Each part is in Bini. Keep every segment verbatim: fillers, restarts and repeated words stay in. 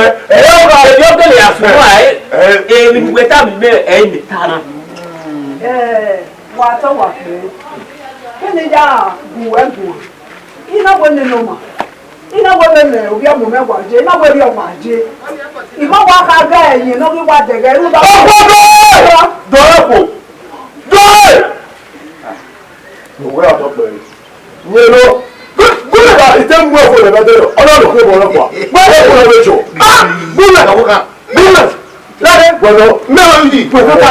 mẹ. Ẹ, ọ gha, ẹ, ọ gele ya sunu a, ẹ, ẹ, emwi ne uwẹ tama mẹ, ẹ, mẹ ta na. Ẹ, wa tọ wa kpẹẹ. Kene ya gu wẹ guan. I na wẹ nene ọma. I na wẹ vbe mẹ ovbi ọmọ mẹ wa je, I na wẹ rhie ọma je. I ma wa kha ga ẹyin ne ọ ghi wa dẹghẹ, rhunmwuda. Ọkpọkọ! Dọrọ ẹkpo! Dọrọ! Owẹ a tọ kpẹẹ. Yẹn nọ. Gbẹdẹ ka ite mu ẹfọ lẹ bẹdẹ yọ. Ọ na lo kebo ọlọkpa. Wẹ ẹfọ lẹ wẹ jọ. Ah! Gbẹdẹ ka wọ ka. Gbẹdẹ. Lade. Wẹ nọ. Mẹ wa yi. Wẹ nọ ka.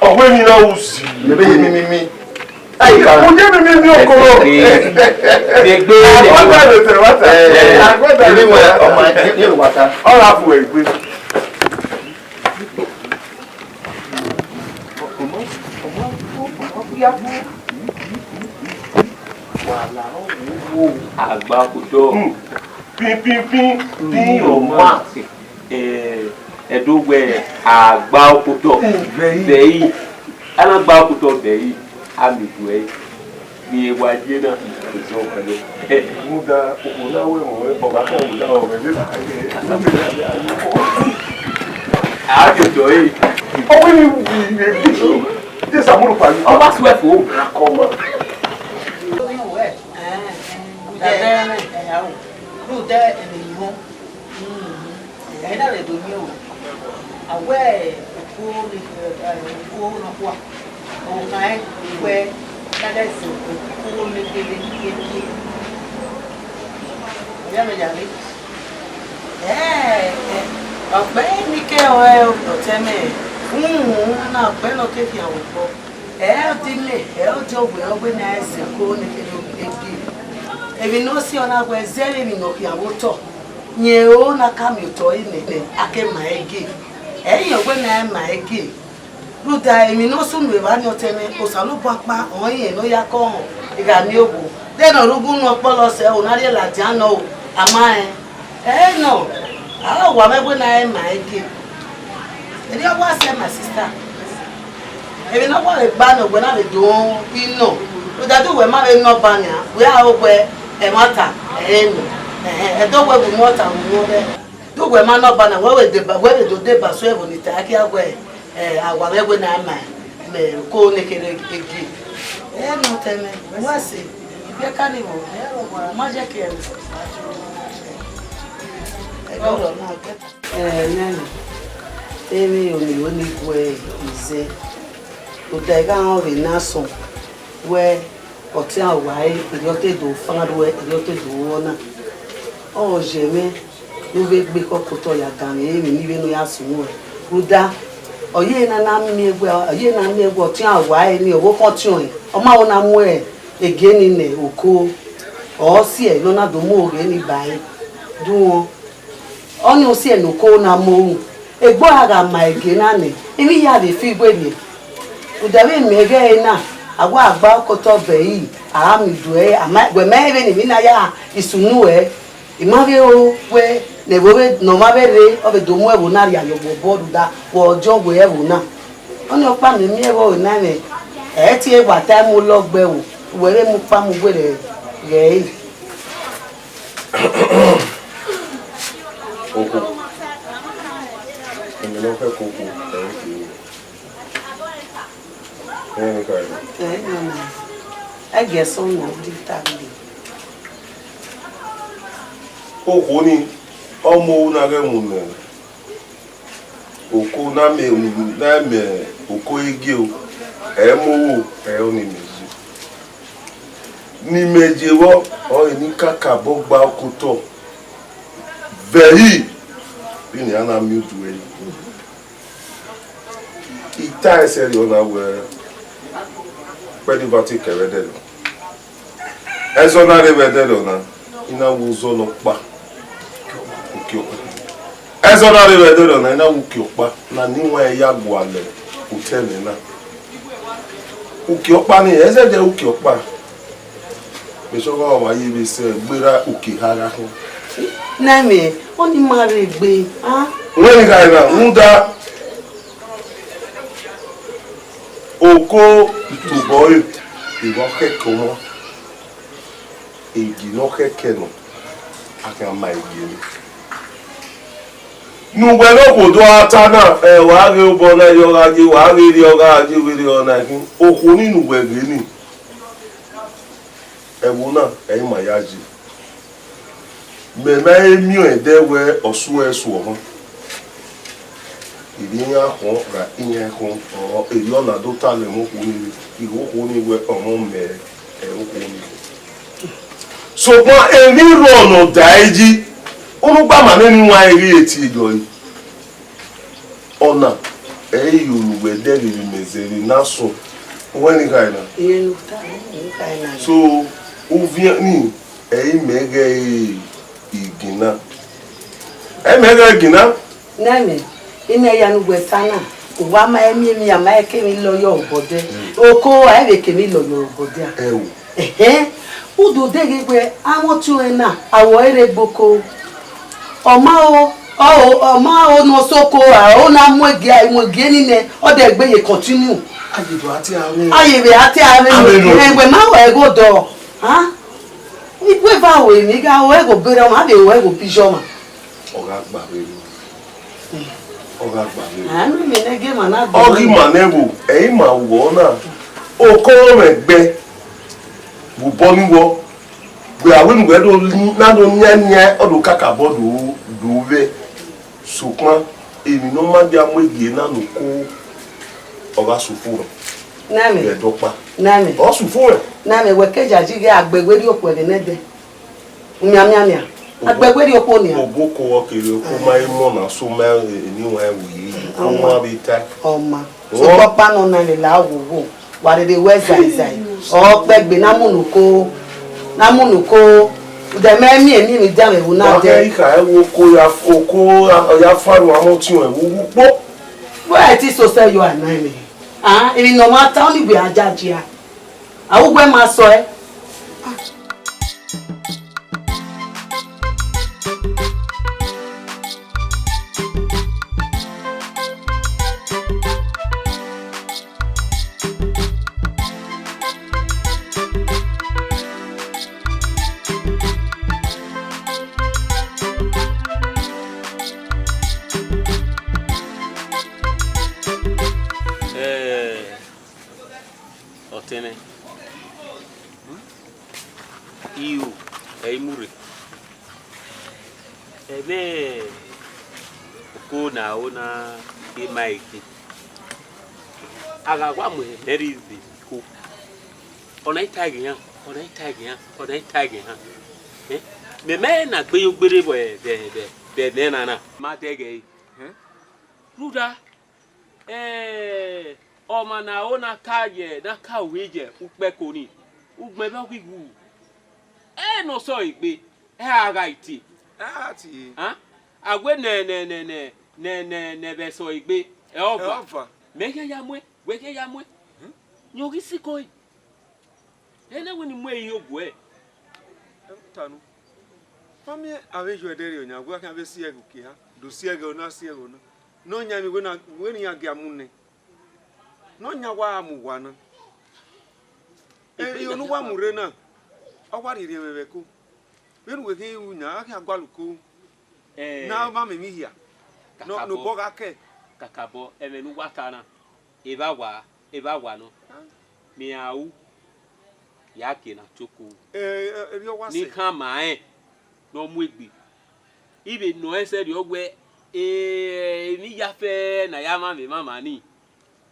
Ọ wẹ emwi na usi. Mẹ vbe ye mimimi. Ayi ka. Mo ye mimimi okoro. Egbe. Agbada le tẹ wa ta. Agbada le tẹ wa ta. Ọmọ ye wa ta. Ọ ra fu egbe. Agba kotọ. Pin, pin, pin, pin your mouth. Eh, Ẹdo wẹ agba okotọ vẹ yi. A na gba okotọ vẹ yi, a miẹn udu ẹre. Vbe wa ye na. Muda, okhuo na wẹ mwẹ, ọ gha kha muda, ọ mwẹ vbe ba ye. A ghe dọ ẹre. Ọ wẹ ni vbe vbe vbe. This amuru pa. Ọ wa suẹ fo. Akọma. Rhunmwuda ẹmwẹ hia o, rhunmwuda ẹmwẹ hihọn. Ẹ na rhe do miẹn o. A wẹ okhuo ne, okhuo nọkhua, ọ khan ẹn wẹ na ghẹ zẹ okhuo ne kele eke. Ọ ya mẹ ya rre. Ẹ, ọkpẹ ni ke ọre ọtẹn mẹ, uhunmwu na ọkpẹ ne ọ ke khian vbe obọ. Ẹ, ọ di mẹ, ẹ, ọ di owẹ, ọ wẹ ne a zẹ okhuo ne kele eke. Emwi ne ọ si ọ na wẹ zẹ vbe emwi ne ọ khian vbe otọ. Yẹn ro na ka miẹn otọ ẹre nẹ, a ke ma ẹre gie. Ẹ i yan wẹ ne a ma ẹre gie. Rhunmwuda emwi ne ọ sunu evba ni ọtẹn mwẹ, Osanobua ọkpa ọrọre irẹn ne ọ ya kọ họn, I gha miẹn owo. Deghẹ ne ọ rre ughunu ọkpọlọ sẹ, ọ na rhie ladian nọ o, a ma rẹn. Ẹre nọ, a wa mwẹ wẹ ne a ma ẹre gie. Erriọ wa sẹ, my sister. Emwi ne ọ wa vbe gba nọ, wẹ na vbe do inọ. Rhunmwuda de uwẹ ma vbe nọ ba nian, wẹ a ro wẹ ẹmwata ẹre nọ. Ẹhẹn, ẹdẹ wẹ vbe nọ ta vbe nọ rẹ. De uwẹ ma nọ ba nian, wẹ vbe deba, wẹ vbe do deba suẹ ẹvbo ni ta, a khian wẹ, ẹ, a wa mwẹ wẹ ne a ma mẹ oko ne kherhe gie. Ẹ nọ tẹ mẹ, wẹ sẹ, ibiẹka ni vbo, ma ye ke ẹre. Ẹdọrọ na kẹta. Ẹ, nene, emwi ọni wẹ ne I guẹ izẹ, rhunmwuda I gha rẹn ọvbe na sọn wẹ ọtiẹn ọvbare, erriọ ọ te do fan ruẹ, erriọ ọ te do ru ọna. Ọ ye mwẹ ne u vbe gbe ekhọe ke otọ ya danmwẹ emwi ne I vbe nọ ya sunu ruẹ. Rhunmwuda, ọ ye na na miẹn wẹ, ọ ye na miẹn wẹ ọtiẹn ọvbare ni, ọvbokhan ọtiọnrẹn, ọ ma ho na mu egie ni nẹ oko, ọ siẹ ne ọ na do mu oghe ni ba ẹre. Duọn. Ọnii ọ siẹ ne oko na mu oru. Egbe ọre a gha ma ẹgie na nẹ, emwi ya vbe fi werriẹ. Rhunmwuda vbe mẹ ighẹ ẹre na, a wa gba okotọ vbe ẹre, a gha miẹn udu ẹre, a ma, wẹ ma rẹn vbene emwi na ya sunu ruẹ. I ma vbe ro wẹ ne ẹvbo vbe ne ọmwa vbe rre, ọ vbe do mu ẹvbo na rhie ye obọ rhunmwuda wẹ ọjọ wẹ ẹvbo na. Ọnii ọkpa ne I miẹn vbe ọre na mwẹ, ẹ i tie wa ta mu lọgbẹ o, wẹ vbe mu ukpa mu werriẹ ghẹ ẹre. Okhuo, emwi ne ọ khẹke okhuo, ẹ i khin. Ẹ i khin. Ẹ i khin. Ẹgiẹ sẹ ọmọ ọ di ta gbe. Okhuo ni, ọ mu ohu na ghẹ mu nẹ. Oko na mẹ, na mẹ oko egie o, ẹ mu ohu, ẹ ọnii mẹ ye. Ne imẹ ye vbọ, ọre ne I kakabọ gba okotọ vbe ẹre, vbene iran na miẹn udu ẹre. I tae sẹrriọ na wẹẹ, kpẹdẹ I va te kẹ vbe ẹdẹrriọ. Ẹzọ na rre vbe ẹdẹrriọ na, I na wu ozọ nọkpa, uki ọkpa. Ẹzọ na rre vbe ẹdẹrriọ na, I na wu uki ọkpa na ne I wan ya gualọ otọ mwẹ na. Uki ọkpa ni, ẹ zẹdẹ uki ọkpa. Mẹ sẹ ọghe wa ye vbe sẹ gberra uki eha gha khin. Na mwẹ, ọnii ma rre egbe, a? Wẹ ni gha na, rhunmwuda oko tobọ ẹre, I vbe ọ khẹke ọmwa. Egi ne ọ khẹke nọ, a khian ma egi ẹre. Ne uwẹ ne okhuo do a ta na, ẹ, wa ghe obọ na, erriọ gha ye, wa ghe erriọ gha ye, vbe erriọ na khin. Okhuo ni ne uwẹ ghe ni, ẹvbo na, ẹ i ma ya ye. Mẹ ma he miẹn ẹdẹ wẹ ọ suẹ suọ họn. Erriọ iran khọn ra iran khọn, ọ, erriọ na do ta lẹ mwẹ okhuo ni, I ghe okhuo ni wẹ ọmọ mẹ, ẹ, okhuo ni. Sokpan emwi rrọọ ne ọ da ẹre yi, unu gba ma nene iwan ẹre ghi re tie yọ ẹre. Ọna, ẹ i re unu wẹ dẹghe vbe imẹ zẹ vbe na sọn. Uwẹ ni khae na? Irẹn ne u ta, ne u khae na. So, uviẹn ni, ẹ i mẹ ghẹ ẹre igina. Ẹ i mẹ ghẹ ẹre igina. Nene, imẹ ya ne uwẹ ta na, uwa ma ẹ miẹn emwi, a ma ẹ ke emwi lọyọ obọdẹ. Oko, a i vbe ke emwi lọyọ obọdẹ a. Ẹ o. Ẹhẹn, u do deghe wẹ, amwẹ ọtiọnrẹn na, a wẹ ọre rre gbe oko. Ọ ma ho, ọ ho, ọ ma ho ne ọ sẹ oko ra, ọ na mu egie, mu egie ni nẹ, ọ dẹ gbe ye continue. A ye do a tie aro. A ye vbe a tie aro. Ame no. Ẹwẹ ma wẹ ẹgho dọ. Ha? Ibu eva ru emwi, I gha ru ẹghẹ obọ erha ọmwa, a vbe ru ẹghẹ obọ iye ọmwa. Ọ gha gba vberriọ. Ọ gha gba vberriọ. A ma miẹn ne ẹgie ma na gbe. Ọ ghi ma nẹ vbo, ẹ i ma wọ na. Oko mwẹ gbe vbe obọ ni wọ. Wẹ a wẹ ne uwẹ do li, na do nian nian, ọ do kakabọ do, do vẹ. Sokpan, emwi ne ọ ma dia mu egie na ne oko, ọ gha sẹ ufumwẹ. Nẹ mẹ. Vbe ẹdẹ ọkpa. Nẹ mẹ. Ọ sẹ ufumwẹ. Nẹ mẹ, wẹ ke yayi ghe agbẹwe rhie okhuo ẹghẹ nẹdẹ. Mian, mian, mian. Agbẹwe rhie okhuo nian. Obọ oko ọ kere, ọ ma i mọ na so ma eni wan ẹvbo ye. Ọ ma vbe tae. Ọ ma. Sokpan ọkpa nọ na lele a wo wo. Wa rere wẹ zai zai. Ọ kpẹgbe na mu ne oko. Na mu ne oko. Dẹ mẹ miẹn emwi, emwi dia mwẹ vbe na. Wa dẹ. Kẹ ikha ẹvbo oko ya, oko ya, ya fa ru amọ tiọn ẹvbo wu kpo. Wẹ ẹ ti so sẹ yọ a na ẹmwẹ. Ah, emwi ne ọ ma ta ọni wẹ a jaji a. A wu wẹ ma sọ ẹ. Eh, ọtẹn nẹ. Iro, ẹ i mu rre. Ẹmwẹ oko ne a ro na, e ma i khin. A gha wa mu ẹmwẹ rhie vbe iko. Ọna i tae ghe iran, ọna i tae ghe iran, ọna i tae ghe iran. Eh? Mẹ, mẹ na gbe yo gbere vbe, vbe, vbe, vbe ẹmwẹ na na. Ma dẹghe ẹre. Rhunmwuda, eh, ọmwa ne a ro na ka ye, na ka ru ye ukpẹko ni, ugbẹn vbe ọ ghi wu. Ẹ ne ọ sẹ ọre egbe, ẹ a gha tie. A tie. A, a wẹ nẹ, nẹ, nẹ, nẹ, nẹ, nẹ, nẹ vbe sẹ ọre egbe, ẹ ọva. Ẹ ọva. Mẹ khian ya muẹn, wẹ khian ya muẹn. Yẹn ọ ghi sikọ ẹre. Ẹ na wẹ ne I mu ẹre ye oguẹ. Ẹ ta nu. Ma miẹn avbe iyuẹ ẹdẹrriọ yan, wẹ a khian vbe si ẹghẹ uki ha, do si ẹghẹ ọna, si ẹghẹ ọna. Ne ọ yan emwi wẹ na, wẹ ne iran gia mu nẹ. Ne ọ yan wa mu uwa na. Erriọ ne uwa mu rre na, ọ wa rhirhi ẹmwẹ vbe ẹko. Vbene uwẹ khin ru yan, a khian gualọ uko. Eh. Ne a ma mẹ emwi hia. Ne, kakabọ, ne obọ gha kẹ. Kakabọ, ẹmwẹ ne uwa ta na, evba wa, evba wa nọ. Ah. Mẹ iran ru, ya gie na toko. Eh, eh, erriọ wa sẹ. Ne I khama rẹn, ne ọ mu egbe. I vbe nọ ẹn sẹrriọ wẹ, eh, emwi ya fẹ ne a ya mwamwa emwamwa ni.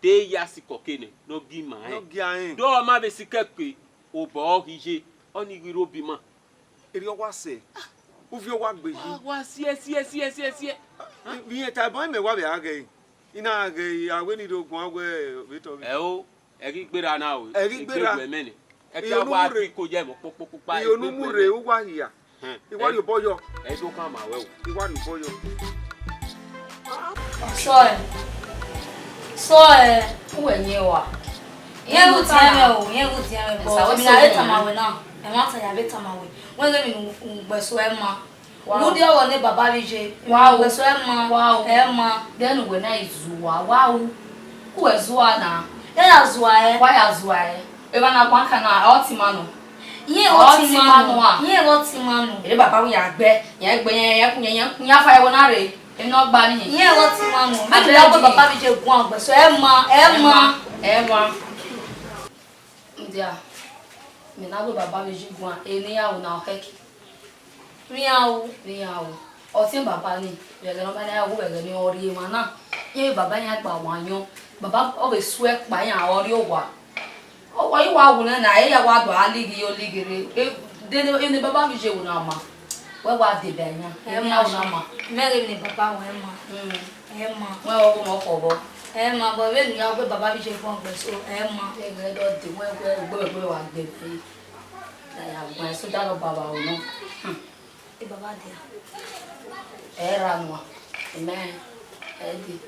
Te ya sikọ ke nẹ, ne ọ gi ima rẹn. Ne ọ gi a rẹn. De ọ ma vbe sikẹ ke, obọ ọ ghi ye, ọni ghi rre obọ ima. Erriọ wa sẹ, uvie wa gbe yi. Wa, wa siẹ, siẹ, siẹ, siẹ, siẹ. Vbe irẹn ta ẹbọ imẹ wa vbe a ghẹ ẹre. I na ghẹ ẹre, a wẹ ne I rre oguan wẹ vbe tọ vbe. Ẹ o, ẹ ghi gberra na o. Ẹ ghi gberra. Egbe wẹ mẹ nẹ. Ẹ ghi wa mu rre. Iko ye ẹmwẹ kpokpokpokpa, iyonu mu rre, uwa hia. Hẹn, I wa rhie obọ yọ. Ẹ do khama ruẹ o. I wa rhie obọ yọ. Sọ ẹ. Sọ ẹ. Uwẹ yin wa. Yẹn ru diẹn mwẹ o, yẹn ru diẹn mwẹ, but emwi ne a vbe tama wẹ na, ẹmwata ya vbe tama wẹ. Wẹ ghe emwi ne u gbe ẹso ẹ ma. Wa o. Rhunmwuda ọghọ ne baba vbe iye, wa o, emwi ne u gbe ẹso ẹ ma, wa o, ẹ ma. Then uwẹ na i zua, wa o. Ku wẹ zua na. Ya ya zua ẹ. Wa ya zua ẹ. Evba na guan kan na, ọ ti ma nọ. Iran ẹghẹ ọtẹn ima nọ, iran ẹghẹ ọtẹn ima nọ. Ere baba wẹ ya gbe, iran gbe, iran, iran, iran, iran fa ẹvbo na rre, emwi ne ọ gba ni. Iran ẹghẹ ọtẹn ima nọ. Mẹ ghi ya wẹ baba vbe iye guan gbe ẹso, ẹ ma, ẹ ma. Ẹ ma. Ndia, mẹ na wẹ baba vbe iye guan, eni iran ru na ọ khẹke. Vbe iran ru. Vbe iran ru. Ọtẹn baba ni, vbe ẹghẹ ne ọ ma na ru, vbe ẹghẹ ne ọ rri emwa na. Iran vbe baba iran gba wanniẹn. Baba ọ vbe suẹ kpa iran, ọ rrie owa. Ọ wa, I wa wu nẹ na, e ya wa do a lighi yo lighi rre. E, de, de, ene baba vbe iye ru na ma. Wẹ wa deba iran. Ẹ ma, ru na ma. Mẹ ghe emwi ne baba wẹ ma. Mm. Ẹ ma. Wẹ ọghe ọmọ khọ vbọ. Ẹ ma, but vbene u ya gbe baba vbe iye guan gbe ẹso, ẹ ma. Ẹ ghẹ dọ de, wẹ, wẹ, gbe, gbe wa gbe vbe. Na ya guan ẹso da nọ baba ru nọ. Hmm. E baba dia. Ẹ ra nua. Amen. Ẹ dee.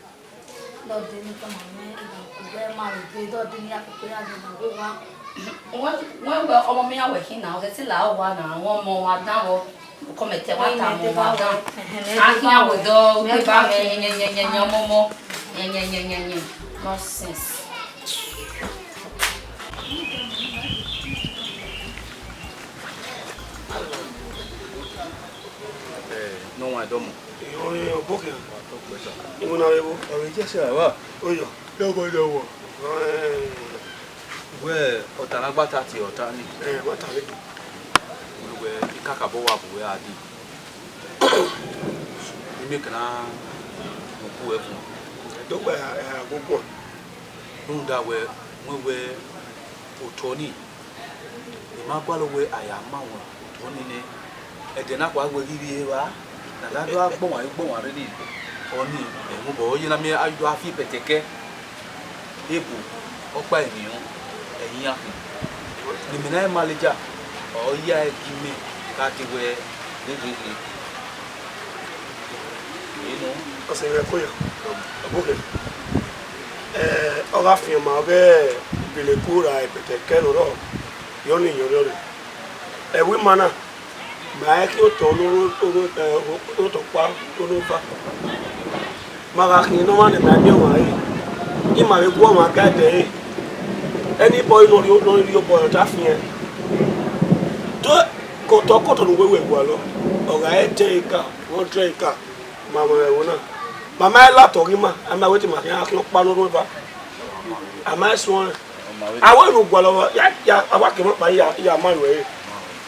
Dọdẹ ne tama mwẹ, I gha ku wẹ ma rre dee, dọdẹ ne I ya koko ya ghe na wẹ wa. Wẹ, wẹ, wẹ, ọmọ mẹ iran wẹ khin na, ọ sẹtin la owa na, wẹ ọmọ wa dan vbọ, kọmẹtẹ wa ta ọmọ wa dan. A khian wẹ dọ, wẹ ba mwẹ, yẹn, yẹn, yẹn, yẹn, yẹn, ọmọ, ọmọ. Yẹn, yẹn, yẹn, yẹn, yẹn. Nonsense. A Ne ọ wan ẹdọmọ. Ọre ọbokhian. Iwinna vbe vbo? Ọre Ijesẹ ra wa? Oyọ. Yọ bọ yọ wọ. Wẹ ọta na gba ta tie ọta ni. Ẹ, wa ta vbe do. Wẹ I kakabọ wa bu wẹ a di. Ime kẹ na mu ku ẹkun. Ẹdogba ẹra gbogbo. Rhunmwuda wẹ, wẹ wẹ otọ ni, I ma gualọ wẹ a ya ma wọn otọ ni nẹ. Ẹdẹ na kua wẹ ghi rrie evba, ne a da do gha gbọnwan gbọnwan rre ni, ọni, ẹmwẹ obọ ọ ye na miẹn a do gha fi pẹtẹkẹ. Ebo, ọkpa eniọn, ẹyin akhin. Ne imẹ na i ma leja, ọ ya ẹre gie imẹ gha te wẹ gheghe. Eno. Ọse mwẹ ko ya. Ọbokhian. Ẹ, ọ gha fian ma ọghe ibeleku ra ẹpẹtẹ kẹ ne ọ rrọọ, yọ ni yọ rriọrre. Ẹvbo ima na, ma i khian otọ ne oro, oro, ẹ, oro, otọ ọkpa, oro eva. Ma gha khian ne ọmwa ne ma miẹn ọmwa re, ima vbe gu ọmwa ga ẹdẹ re. Anybody ne ọ rhie, ne ọ rhie obọ ẹre, ọ ta fian. To, ke otọ ke otọ ne uwẹ wẹ gualọ, ọ gha re ten acre, hundred acre. Ma mwẹ ẹvbo na. Ma ma la otọ ghi ima, a ma wẹ te ima khian khian ọkpa ne oro eva. A ma suẹn. A wẹ ne u gualọ ya, ya, a wa ke ima kpa ya, ya ma ruẹ re.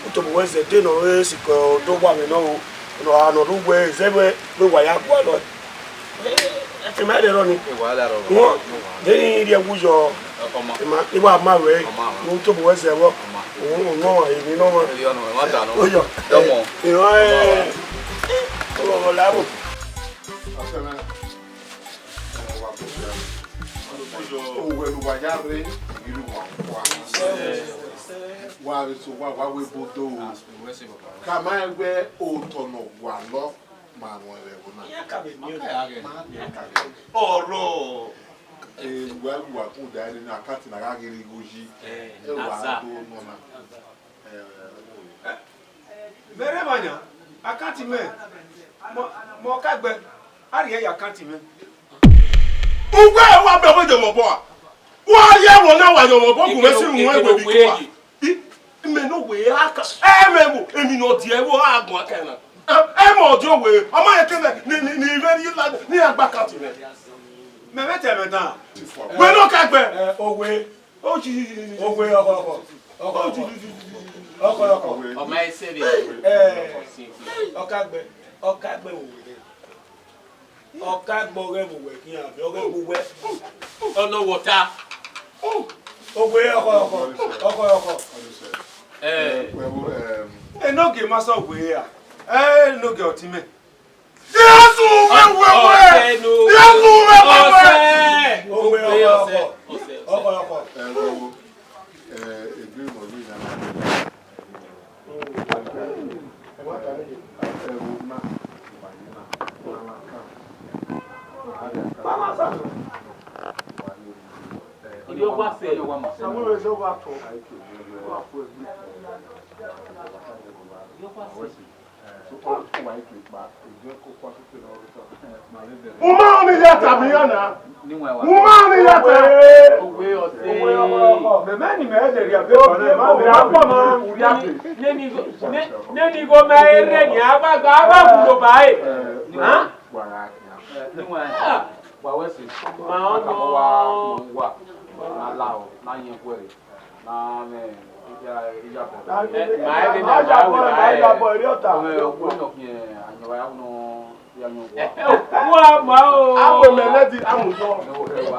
Utobo wẹ zẹ de ne ọ re sikẹ do wa mwẹ nọ o. Ne a nọ do wẹ zẹ vbe, vbe wa ya gualọ. Ẹ, ẹ, ẹ, ma rẹ rọ ni. Wọn, de ni rhie wu yọ. Ọma. Ima, I wa ma ruẹ re. Ọma, ọma. Utobo wẹ zẹ vbọ. Ọma. Wọn, wọn, wọn, emwi nọ ma. Ẹ, ọnọ, ẹ, ma ta nọ. Oyọ. Dọmọ. Ẹ, ẹ, ẹ, ọmọ, ọmọ, labo. Asẹmẹ, ẹ, wa koko ya. Owẹ ne uwa ya rre, ivbi ne uwa kua. Wa vbe so wa, wa wẹ ebo do. Ka ma wẹ otọ ne ọ gualọ, ma mwẹ vbe ẹvbo na. Iran ka vbe miẹn. Ma miẹn ka vbe. Ọrọ. Eh, uwa, uwa ku da ẹre na, akanti na gha ghi rre igho yi. Eh, ẹ wa do nọ na. Eh, Mẹ rre emwa yan, akanti mẹ, mọ, mọ ka gbe, a rhie ya akanti mẹ. Ugbẹn wa bẹ wẹ yọ mọ bọ a? Wa ye ẹvbo na wa yọ mọ bọ, gu mwẹ si mu ẹgbẹ vbe ikua. I, mẹ ne owe a ka, ẹ mẹ vbo, emwi ne ọ diẹ vbo a gbọn aka na. Ẹ mẹ ọ diẹ owe, ọ ma yẹ kẹ mẹ, ni, ni, ni vbe rhie la, ni a gba akanti mẹ. Mẹ vbe tẹ mẹ dan. Wẹ ne ọ ka gbe. Ẹ, owe. Owe ọkọ ọkọ. Ọkọ ọkọ. Ọkọ ọkọ. Ọ ma ẹse vbe. Ẹ, ọ ka gbe, ọ ka gbe vbe uwẹ. Ọ ka gbe ọghẹ vbe uwẹ khian, ọghẹ vbe uwẹ. Ọ nọ wọta. Owe ọkọ ọkọ. Ọkọ ọkọ. Ẹ. Enogie ma sẹ owe ra. Ẹ, enogie ọtẹn mẹ. Jesu wẹ wẹ wẹ. Jesu wẹ wẹ wẹ. Ọsẹ. Owe ọkọ ọkọ. Ọkọ ọkọ. Ẹ, wo, wo. Ẹ, egbe mọ yìí na. Uma ọni ya ta mi ya na. Uma ọni ya ta. Owe ọse. Mẹmẹ ni mẹ de rhia be ọmọ, mẹ ma bọ ọmọ. Neni, neni igho mẹ rre ni, a gba, a gba wu do ba e. Wa ra khian. Wa wẹ si. Ma ọ nọ. Wa, wa, na la o, na yẹn kuẹ re. Na mẹ, iya, iya bọ. Ma ẹghe na, ma ẹghe na, ma ẹghe na. Ọmọ ọkpọ nọ khian, ayọn ya nọ, ya nọ wa. Wa ma o. Awe mẹ lẹdi, amu dọ.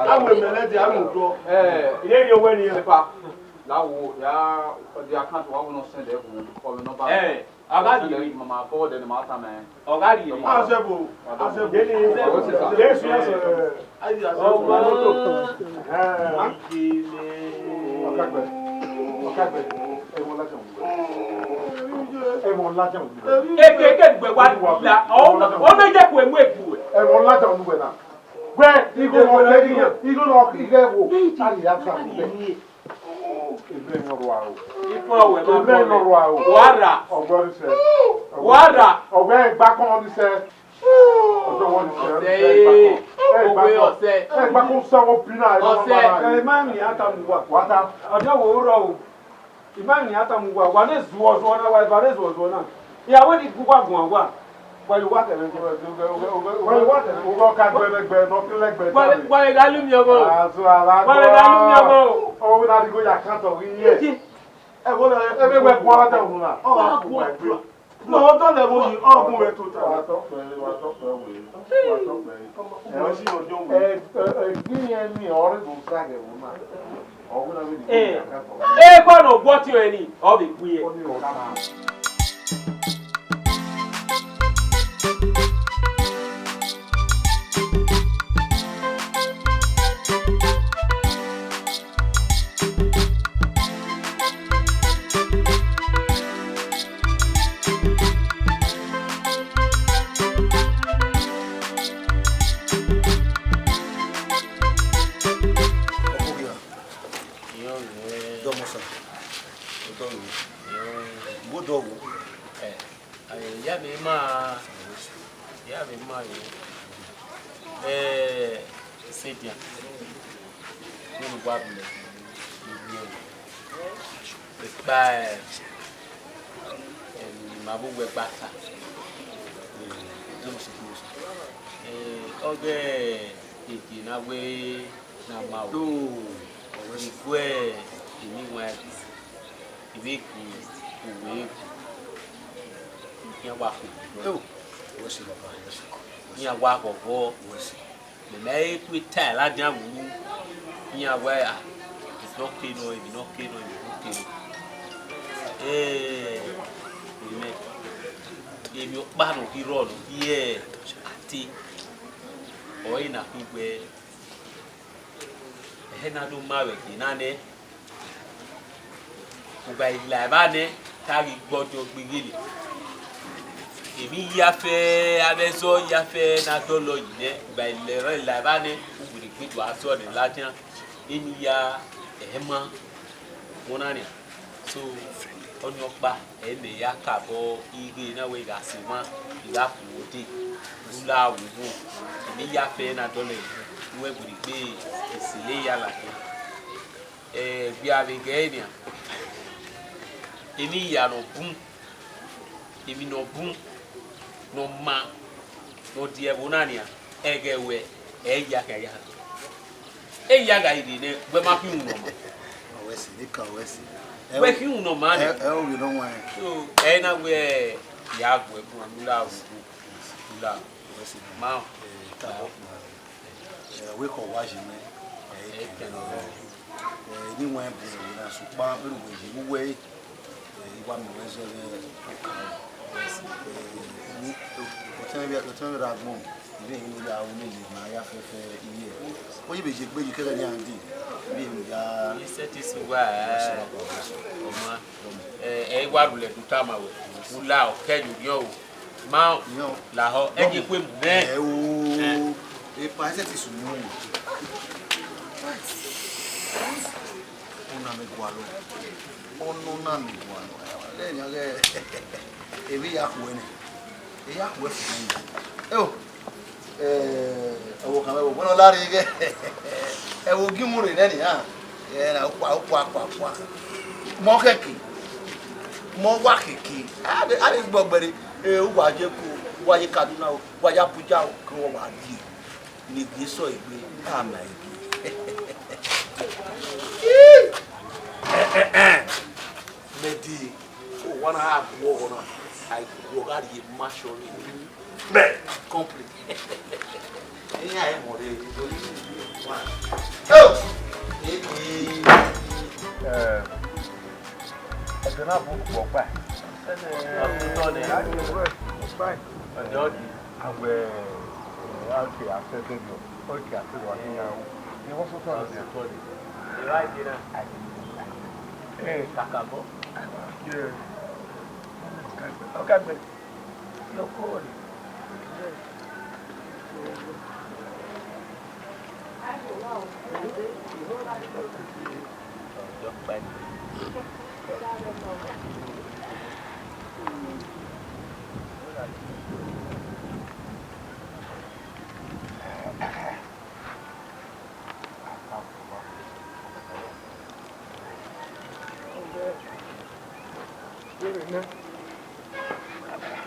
Awe mẹ lẹdi, amu dọ. Eh. Iye ye wẹ ni. Epa, la wo, ya, ọdi account wa wo nọ send ẹ gun, call number. Eh. A gha rhie emwi. Mama forward ẹre ne ma tama ẹn. Ọ gha rhie emwi. Azẹbo, azẹbo. Jesu ya sẹ. Ọmọ. Ọkagbe, ọkagbe, ẹmọ ladian wẹ. Ẹmọ ladian wẹ. Eke ke gbe wa la. Ọ, ọ me je ku emu eku. Ẹmọ ladian wẹ na. Wẹ, igho nọ kẹ, igho, igho nọ kẹ igho ẹvbo. A lè ya sa. Ebe ne ọ rua o. Ipo wẹ ma. Ebe ne ọ rua o. Wa ra. Ọgbọ ni sẹ. Wa ra. Ọgbẹ ẹgbakọn ni sẹ. Ọjọ wọn ni sẹ. Ọsẹ. Ẹgbakọn. Ẹgbakọn. Ọsẹ. Ẹgbakọn sẹ wọn pina. Ọsẹ. Ẹ ma ni a ta mu wa. Wa ta. Ọjọ wo rọ o. I ma ni a ta mu wa. Wa ne zuọ zuọ na, wa eva ne zuọ zuọ na. Ya wẹ ni gu wa guan wa. Wa ye uwa kẹrẹ, wa ye uwa kẹrẹ, uwa ka gbẹlẹgbẹ, nọ kẹlẹgbẹ. Wa vbe gha lu miẹn ọghọ. Azọ ara. Wa vbe gha lu miẹn ọghọ. Ọ vbe na rhie igho ya kan tọ ghi yẹ. Ẹ wo la, ẹ vbe wẹ guan da unu na. Ọ gha ku wẹ gbe. No, ọ dọlẹ vbo yi, ọ gun mwẹ tota. Wa tọ kpẹre, wa tọ kpẹre wẹ. Wa tọ kpẹre. Ugbẹn si ọjọ wẹ. Ẹ, ẹ, ẹ, gbe irẹn ni ọre do zaghe vbe una. Ọ wẹ na vbe ni. Eh. Ekhọe ne ọ guọtiọnrẹn ni, ọ vbe gbe irẹn. Ọ ni ọta. Ọkpokpia. Dọmọ sa. Odọ yo. Wo dọ wo. Eh, eh, ya vbe ma, ya vbe ma yo. Eh, Sedian. Nene uwa vbe lẹ. Ekpa, eh, em, ma vbe uwẹ gba ta. Eh, ọghe egie na wẹ na ma o. Iguẹ eni wan ẹre, I vbe gu uwẹ gu. Iran wa khuo. Iran wa ghọghọ. Mẹ ma he ku tae ladian vbe unu, iran wẹẹ, ah, emwi ne ọ ke nọ, emwi ne ọ ke nọ, emwi ne ọ ke nọ. Eh, mẹ, emwi ọkpa ne ọ ghi rrọọ ne ọ ghi ate, ọre na khin wẹẹ, ẹhẹ na do ma vbe ẹdẹ na nẹ. U gha la evba nẹ, te a ghi gbe ọdiọn gbe ighele. Emwi hia fẹ, avbe ẹzọ hia fẹ ne a dọlọ yi nẹ, u gha la evba nẹ, u wẹ ne egbe do a zọ nẹ ladian. Emwi hia, ẹ ma, wọn na nian. So, ọnii ọkpa, ẹ i mẹ ya ka obọ ighe na wẹ I gha sẹ emwa, I gha khuo odẹ, u la vbe ughu, emwi hia fẹ ne a dọlọ yi, u wẹ wẹ ne egbe, ese ne ya ladian. Eh, vbe a vbe ghe ẹre nian, emwi hia ne ọ bun, emwi ne ọ bun, ne ọ ma, ne ọ die ẹvbo na nian, ẹghẹ wẹ, ẹ i ya khian ya. E ya gha rhie nẹ, wẹ ma khin uhunmwu ne ọ ma. Ọ wẹ sẹ, ne ka wẹ sẹ. Wẹ khin uhunmwu ne ọ ma nẹ. Ẹ, ẹ, ovbi ne ọ wan. So, ẹ i na wẹ, ya gu ẹbu, u la, u la. Ọ wẹ sẹ. Ma. Eh, ta. Eh, wẹ khọ wa yi mwẹ, eh, eh, kẹnẹ. Eh, ne I wan bu ẹre na, sokpan vbene uwẹ yi vbe uwẹ, eh, I wa miẹn wẹ zẹ vbe oka. Eh, otẹn vbe, otẹn vbe ra gbọn, I vbe ru ya ru lele ma ya fẹfẹ iye. Ọ yi vbe ye egbe yi kẹghẹ ne iran dee, I vbe ru ya. I sẹtin sẹ uwa, eh, ọma. Eh, ẹ i wa rhulẹ do tama wẹ, u la, ọ kẹ ye orhiọn o. Ma lahọ, ẹ ye kue mu nẹ. Ẹ o, epa ẹsẹ ti sunu. Ọna mẹ gualọ. Ọna, ọna mẹ gualọ. Lẹyan ghẹ, emwi ya khuẹ nẹ. E ya khuẹ fo nẹ. Ẹ o. Eh, ẹvbo kan vbe ẹvbo wẹẹ ne ọ la rre ighẹ ẹvbo gie mu rre nẹ nian. Ẹ na, okua, okua, okua, okua. Mọ khẹke, mọ wa khẹke. Avbe, avbe gbọgbẹre, eh, uwa ye Eko, uwa ye Kaduna o, uwa ye Abuja o, ke uwa wa die. Ne gie sọ egbe, a ma egbe. Mẹ dee, owa na gha guọghọ na, a i guọghọ gha rhie ma shọ ni. Mẹ, complete. Iran ẹ mọ rre. Oh! Eke. Eh, ẹdẹ na bu kpọ gba. Ọtutọ nẹ. Ọtutọ nẹ. Awẹ, eh, a ke afẹ bẹghe, ọ ke afẹ wa ni na. Ni wọ́n sọ tọ́ nẹ. Ọtutọ nẹ. Ìwà ìdí náà. Eh. Kàkà bọ́. Ọkàgbẹ.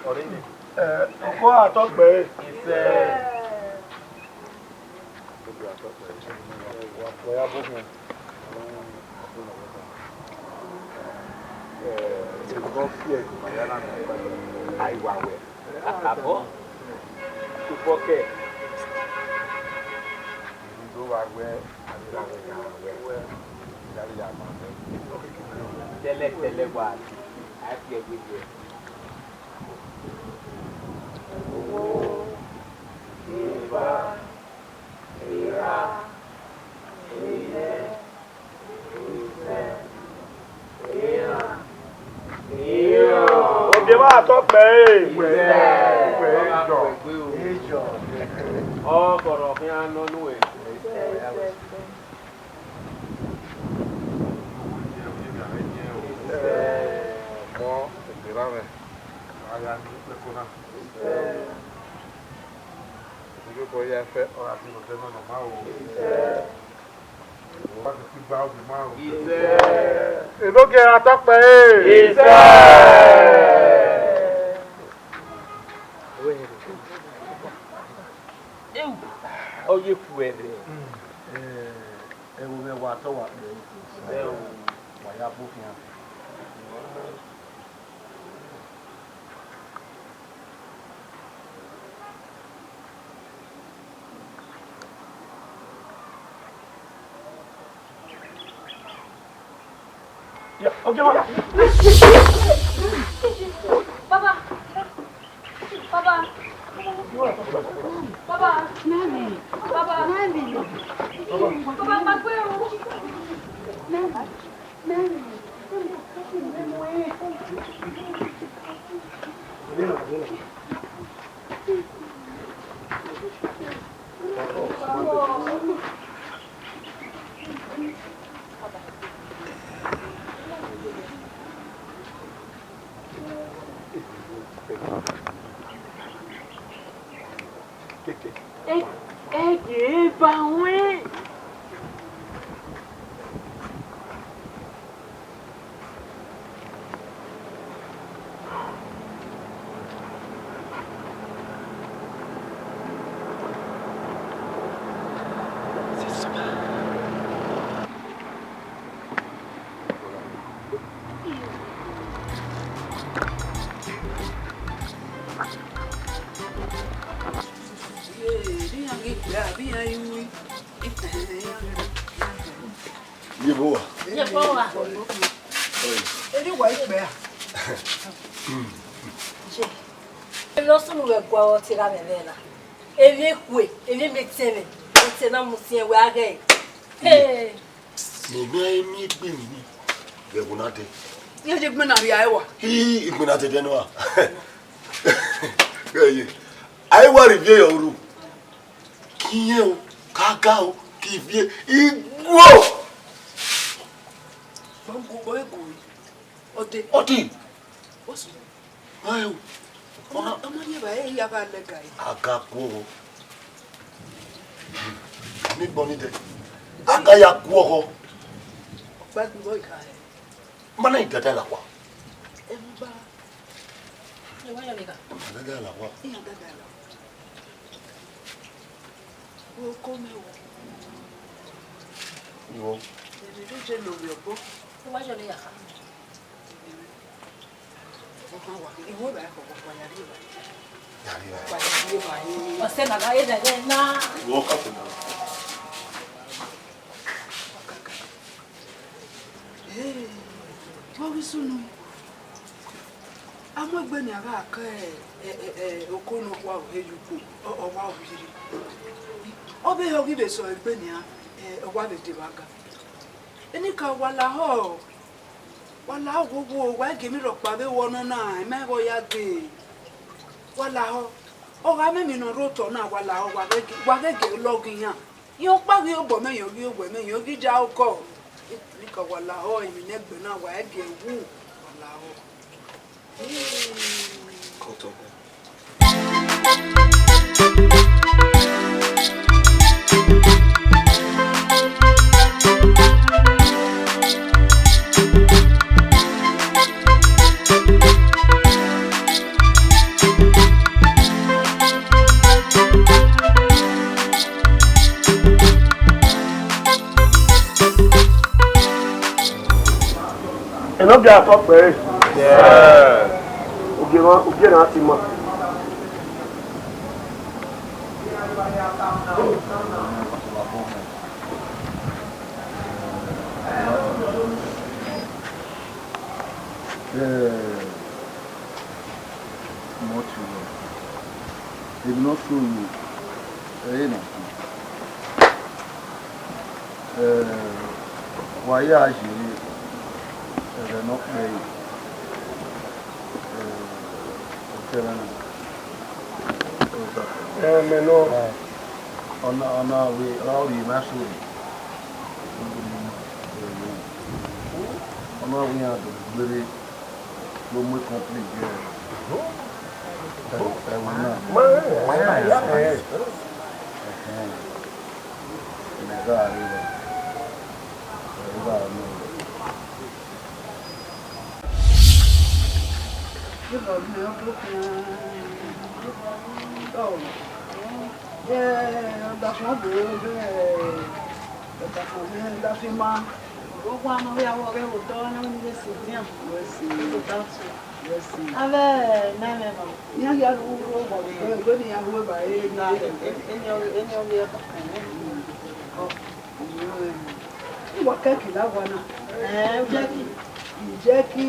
Ọre nẹ. Ọkọ atọkpẹre. Abọ, ubọkẹ. Tẹlẹ, tẹlẹ wa, a fi ẹgbẹ jẹ. Owo, eva, erha, ẹnẹ, isẹ, iran, irẹn. Ogiemwa atọkpẹre. Ọ kọrọ khian nọ nuẹn. Ọmọ egbe na mwẹ, a gha ni ukpẹko na. Iyobọ ya fẹ, ọ gha sẹ odẹ nọ ne ọ ma ru. Ọ gha sẹ igba ovbi ma ru. Enogie ra tọkpẹre. Ọ ye ku ẹre. Ẹvbo mwẹ wa tọ wa kpẹre, wa ya bu khian. Baba. Baba. Baba. Baba. Baba, ma gbe o. Ẹ, ẹ ghi ba ruẹn. Ye vbe uwa? Ye vbe uwa? Erha uwa ikpẹ ra? Emwi ne ọ sunu vbe ẹguae ọtẹn gha mwẹ ẹmwẹ na. Emwi ekhue, emwi emetẹn mwẹ, ọtẹn na mu siẹn wẹ a ghẹ. Hey! Ne ọ miẹn egbe ni vbe ẹvbo na dẹ. Iran ye egbe na rhie ẹre wa. Hi, egbe na dẹdẹ nọ a. Ghẹ ye. A i wa rhie ivie yọ ru. Ke irẹn o, ke aga o, ke ivie, iguo. Ọdẹ. Ọdẹ. What's wrong? Ayo. Ọna, ọna ye ba e ya gha lẹga e. Aga guọghọ. Ni gbọ ni dẹ. Aga ya guọghọ. Ọkpa gbe bọ ikha. Mana idada la kwa. Ẹ mu ba. Ẹ wa ya lẹga. Idada la kwa. Iya dada la. Wo ko mẹ wo. Iwọ. Ẹ ne je lo mi ọbọ. Ẹ wa ya lẹga. Ọsẹ na gha ye zẹghẹ na. Iwọ ka fo na. Ọ ghi sunu. A mu egbe ne a gha ka, ẹ, ẹ, ẹ, oko ne ọ wa he ye ukpo, ọ, ọ wa vbe rre. Ọ vbe hẹ ọ ghi vbe sẹ egbe nian, ẹ, ọ wa vbe deba ga. Enikaro wa lahọ. Wa la oghogho, wa gie emwi rhọkpa vbe wọ nọ na, ima ẹghẹ ọ ya dee. Wa lahọ, ọ gha mwẹ emwi ne ọ rre otọ na, wa lahọ, wa ghẹ gie, wa ghẹ gie lọghe iran. Iran ọkpa ghi obọ mwẹ, iran ghi owẹ mwẹ, iran ghi ja okọ. Enikaro wa lahọ, emwi ne ẹgbẹ na, wa ghẹ gie wu, wa lahọ. Kọtọ. Ne ọ bia tọ kpẹre. Ogie mwa, ogie na ti ma. Mọtu wẹ, emwi ne ọ so ru ẹre na tu. Wa ya ye ẹghẹ ne ọ kpẹre, ọtẹn mwẹ na. Ẹmwẹ nọ. Ọ na, ọ na wẹ, ọ rhie ma so. Ọ na wẹ iran do gberra. Vbe mu complete ye ẹvbo na. Ẹhẹn. Mẹ gha rre evba. Ẹ gha nọ. Ẹ, ọdafẹn ọdọ, ọdafẹn ọdọ, ọdafẹn ma. Owa ne ọ vbe ru ọghẹ vbe odọ na, ne ọ vbe sẹ dian. Wẹ sẹ. Wẹ sẹ. Avbe ne ẹmwẹ ma. Iran hia ru ru owa, egbe ne iran ru eva re. Eni ọ, eni ọ vbe ẹkọ. Iwa kẹki la owa na. Ẹ, jẹki. Jẹki,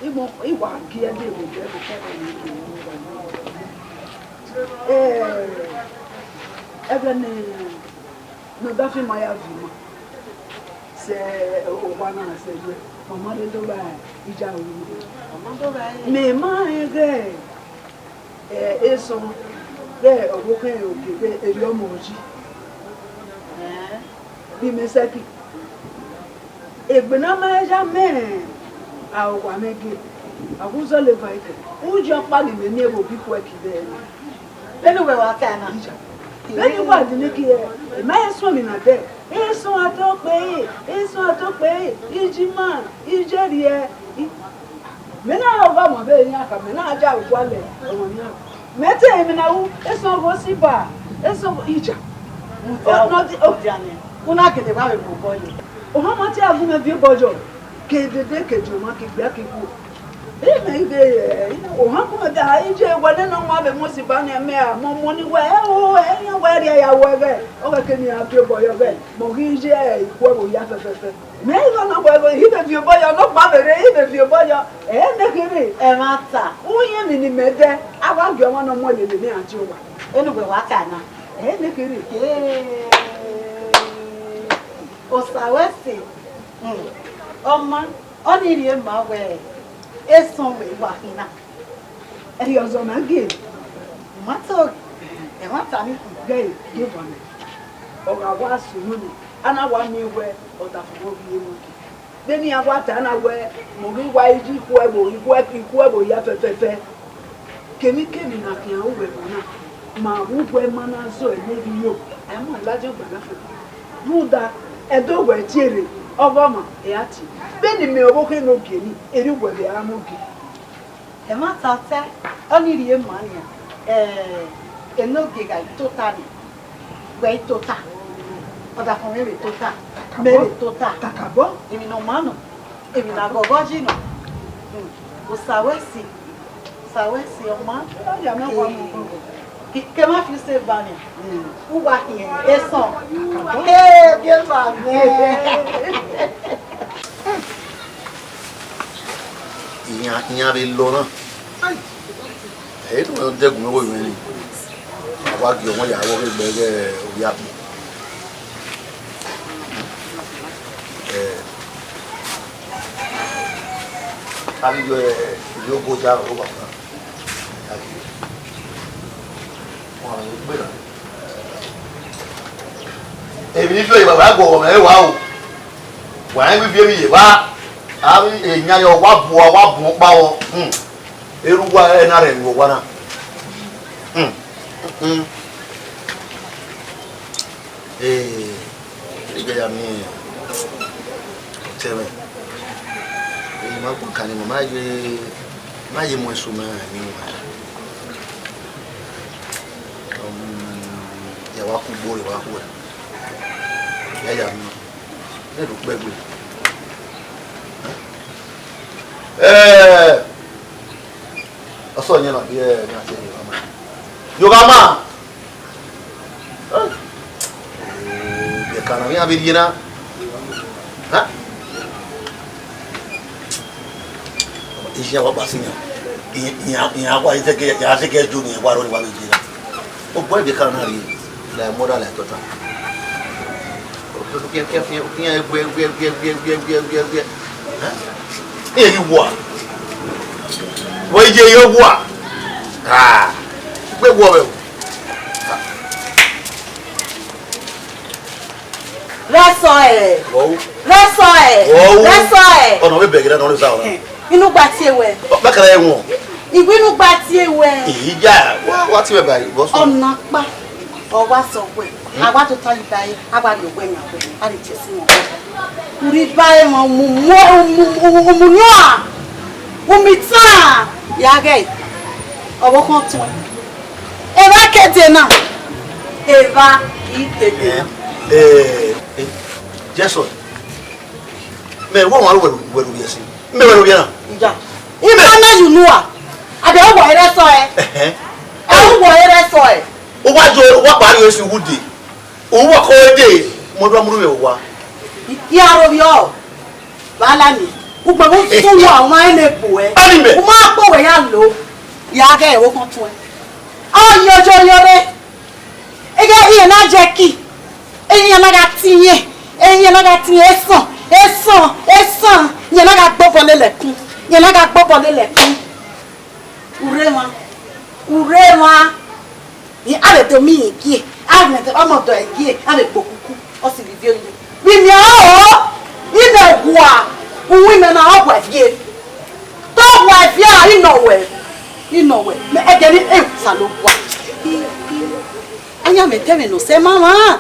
iwa gie ẹdẹ vbe odẹ vbe kẹki ne iwa. Ẹ, ẹvbo ne Ne ọdafẹn ma ya viọ ima. Sẹ owa na sẹ ye, ọ ma rre do vba ija ru ima. Mẹ ma rẹn ighẹ, ẹ, Esọn, vbe ọvbokhan Ogie vbe erriọ ọmọ yi. Vbe imẹ sẹki. Egbe ne a ma ya mẹ, a owa mwẹ gie, a gu zọlọ eva ikẹ, uyi ọkpa ne imẹ miẹn vbe obọ ikhuẹki vbe ẹre. Vbene uwẹ wa ta na. Vbene uwa dine gie, ima he suẹn emwi na dẹ. Esọn a to kpe, Esọn a to kpe, iji ima, ije rriẹ. I, mẹ na rọ ọmwa vbe iran kha, mẹ na ja owa lẹ ọmwa iran. Mẹ te emwi na ru, Esọn gho si ba, Esọn gho ija. Mudia, mudia nẹ. U na gele vbe aro vbe obọ yọ. Ohan ma te a gu mwẹ viọ obọ yọ, ke dede ke diọn ma ke gbia ke khuo. Imẹ ghe, ohan gu mwẹ da, iye wẹ nene ọmwa vbe Mosi ba nian, mẹ a mọ ọmọ ni wẹ, ẹ o, ẹ yan wẹ rhie ya wẹ ghẹ, ọghẹ ke ne iran viọ obọ yọ ghẹ, mẹ ọ ghi ye ikhuo ẹvbo hia fẹfẹfẹ. Mẹ i gha na wẹ, I vbe viọ obọ yọ, nọkpa vbe rre, I vbe viọ obọ yọ, ẹ ne kherhe. Ẹmwata. Uyẹn emwi ne imẹ dẹ, a wa gie ọmwa ne ọ mu elele ne iran tie owa. Enu wẹ wa ta na. Ẹ ne kherhe. Ee, Osa wẹ sẹ, hmm, ọ ma, ọnii rhie ma wẹ Esọn wẹ wa khin na. Ẹrriọ zọ na gie. Ọ ma to, ẹmwata ni khin. Ghe, ghe vọ nẹ. Ọ gha wa sunu ni, a na wa miẹn wẹ ọdafẹn vbe ovbi Enogie. Vbene iran wa ta na wẹ, mẹ ọ ghi wa iji ikhuo ẹvbo, ikhuo, ikhuo ẹvbo hia fẹfẹfẹ. Kemwikemwi ne a khian ru vbe ẹvbo na, ma vbe uwu ẹmwẹ na zọ ẹre ne erriọ, a i mu ẹn ladian gba na fẹfẹ. Rhunmwuda, ẹdẹ owẹ tie rre, ọghọmwa, ẹ ra tie. Vbene imẹ ọvbokhan Enogie ni, erriọ uwẹ vbe a mu gie. Ẹmwata otẹ, ọnii rhie ma nian, ẹ, Enogie gha tota ni, wẹ i tota, ọdafẹn mwẹ vbe tota, mẹ vbe tota. Kakabọ. Emwi ne ọ ma nọ, emwi ne a ghọghọ yi nọ. Hmm. Osa wẹ si, Osa wẹ si, ọ ma. Ke, ke ma fi use ba nian. Hmm. Uwa khian Esọn. Ke, ke ba mẹ. Iran, iran vbe lọ na. Ai. Ẹ i do wẹ dẹgun vbe ẹvbo mwẹ ni. A wa gie ọmọ ya vbe ọghe egbe ighẹ ovbi akpọ. Ẹ, a ghi yọ, ẹ, ivbi ogo da ro owa na. A ghi yọ. Wa gbe na. Emwi ne I viọ ye evba, wa guọghọ mwẹ re wa o. Wa rẹn vbe ivie emwi ye evba. Avbe eyan yọ, wa bu, wa bu ọkpa vbọ. Hmm. Erha uwa ẹre na rhẹn vbe owa na. Hmm. Hmm. Ee, I gha ya miẹn ọtẹn mwẹ. Ee, ma gba kan ni, ma ye, ma ye mu ẹso mẹ rẹn ni wa. Um, ya wa ku ugbo re wa khuẹ. Ya ya miẹn. Ne do kpẹgbe. Eh, ọsọ yẹn na biẹ ne a tie Yoghama. Yoghama. Eh, biẹ kan na, iran vbe rhie na. Ha? Iye wa gba sin yan. Iran, iran wa ite ke, ya se ke jo ni wa ro ni wa vbe je na. Ogbẹn biẹ kan na rhie. La mother, la daughter. Iye ghi wa. Wẹ iye yo wa. Ah. Gbe wọ vbe. Rẹsọ ẹ. Wọ. Rẹsọ ẹ. Wọ. Rẹsọ ẹ. Ọna vbe bẹgẹ na, ọna vbe sa ọna. Inugba tie wẹ. Ọ, bẹkẹrẹ wọn. Iwẹ inugba tie wẹ. Iya, wa, wa tie wẹ ba, boss. Ọna kpa. Ọ wa sẹ wẹ, a wa tota yi ba ẹre, a wa rhie owẹ yan wẹ, a rhie chesi wọn wẹ. Urhi ba ẹre mwa, mu, mu, mu, mu, mu, mu, muan, mu mi tan, ya ghẹ, ọvbokhan tuẹn. Evba kede na, evba i kede na. Eh, eh, Jason, mẹ wẹ wan wẹ wẹ wẹ sin. Mẹ wẹ wẹ na. Iya. Ima na yu nua. Abi ọ wọ ere sọ ẹ. Ẹhẹn. Ẹ wọ ere sọ ẹ. U wa jo, u wa kpa rhie esi uwu de. U wa ko de, mo do mu rhie uwa. Ya ro vbiọ. Vbe ala ni. Ugbẹn vbe u sunu a, u ma rẹn ne egbe uẹ. Ani mẹ. U ma kpe wẹ ya lo. Ya ghẹ ẹvbo khan tuẹn. Ọ yọ yọ yọ re. Ighẹ iran na jẹ ki. Iran na gha tiẹn. Iran na gha tiẹn esan, esan, esan. Iran na gha gbobọ lele ẹkun. Iran na gha gbobọ lele ẹkun. Urre mwa, urre mwa. Ni a vbe do miẹn gie, a vbe do ọmọ dọ gie, a vbe gbe okuku, ọ si vbe ivie oyi. Vbe imiẹn ọrọre, vbe imẹ wa, uwu imẹ na ọ wa gie. Te ọ wa viẹ, I nọ wẹ, I nọ wẹ, mẹ ẹdẹ ni e Osanobua. Ayan mẹ te ẹmwẹ ne ọ sẹ ma mwa.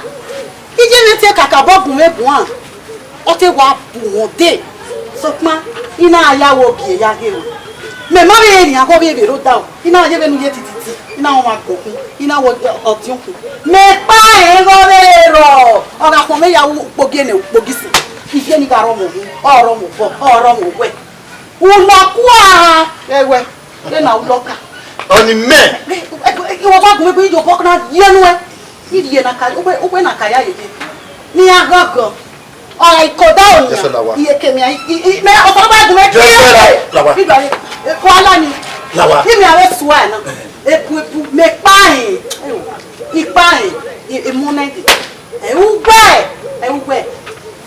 Iye mwẹ te kakabọ gun mwẹ guan. Ọ te wa bu wọn dee, sokpan I na ya wo gie ya ghe ruẹ. Mẹ ma vbe riẹn aghọ vbe vbe rre odaro, I na ye vbene u ye tititi, I na họnmwa gbe okun, I na wo ọdiọn okun. Mẹ kpa rẹn ighẹ ọ vbe rrọọ, ọ gha khuọnmwi ya ru ukpogie ne ukpogie isin. Ivie ni gha rrọọ mwẹ okun, ọ rrọọ mwẹ obọ, ọ rrọọ mwẹ owẹ. Ulọkua ẹwẹ, vbene ulọka. Ọni mẹ. Iwọ wa gun egbe, I ye obọ na ye nuẹ. I rhie na ka, uwẹ, uwẹ na ka ya yeye. Ne iran gọgọ. Ọ gha ikoda oyan. Jẹsẹ la wa. Iye kemia, i, i, i, mẹ, ọkọ ba gun mẹ. Jẹsẹ la, la wa. Iba ye, e, ko ala ni. La wa. Imi ave sua na. Ebu, ebu, mẹ kpa hin. I kpa hin. I, i mu na ide. Ẹ uwẹ, ẹ uwẹ.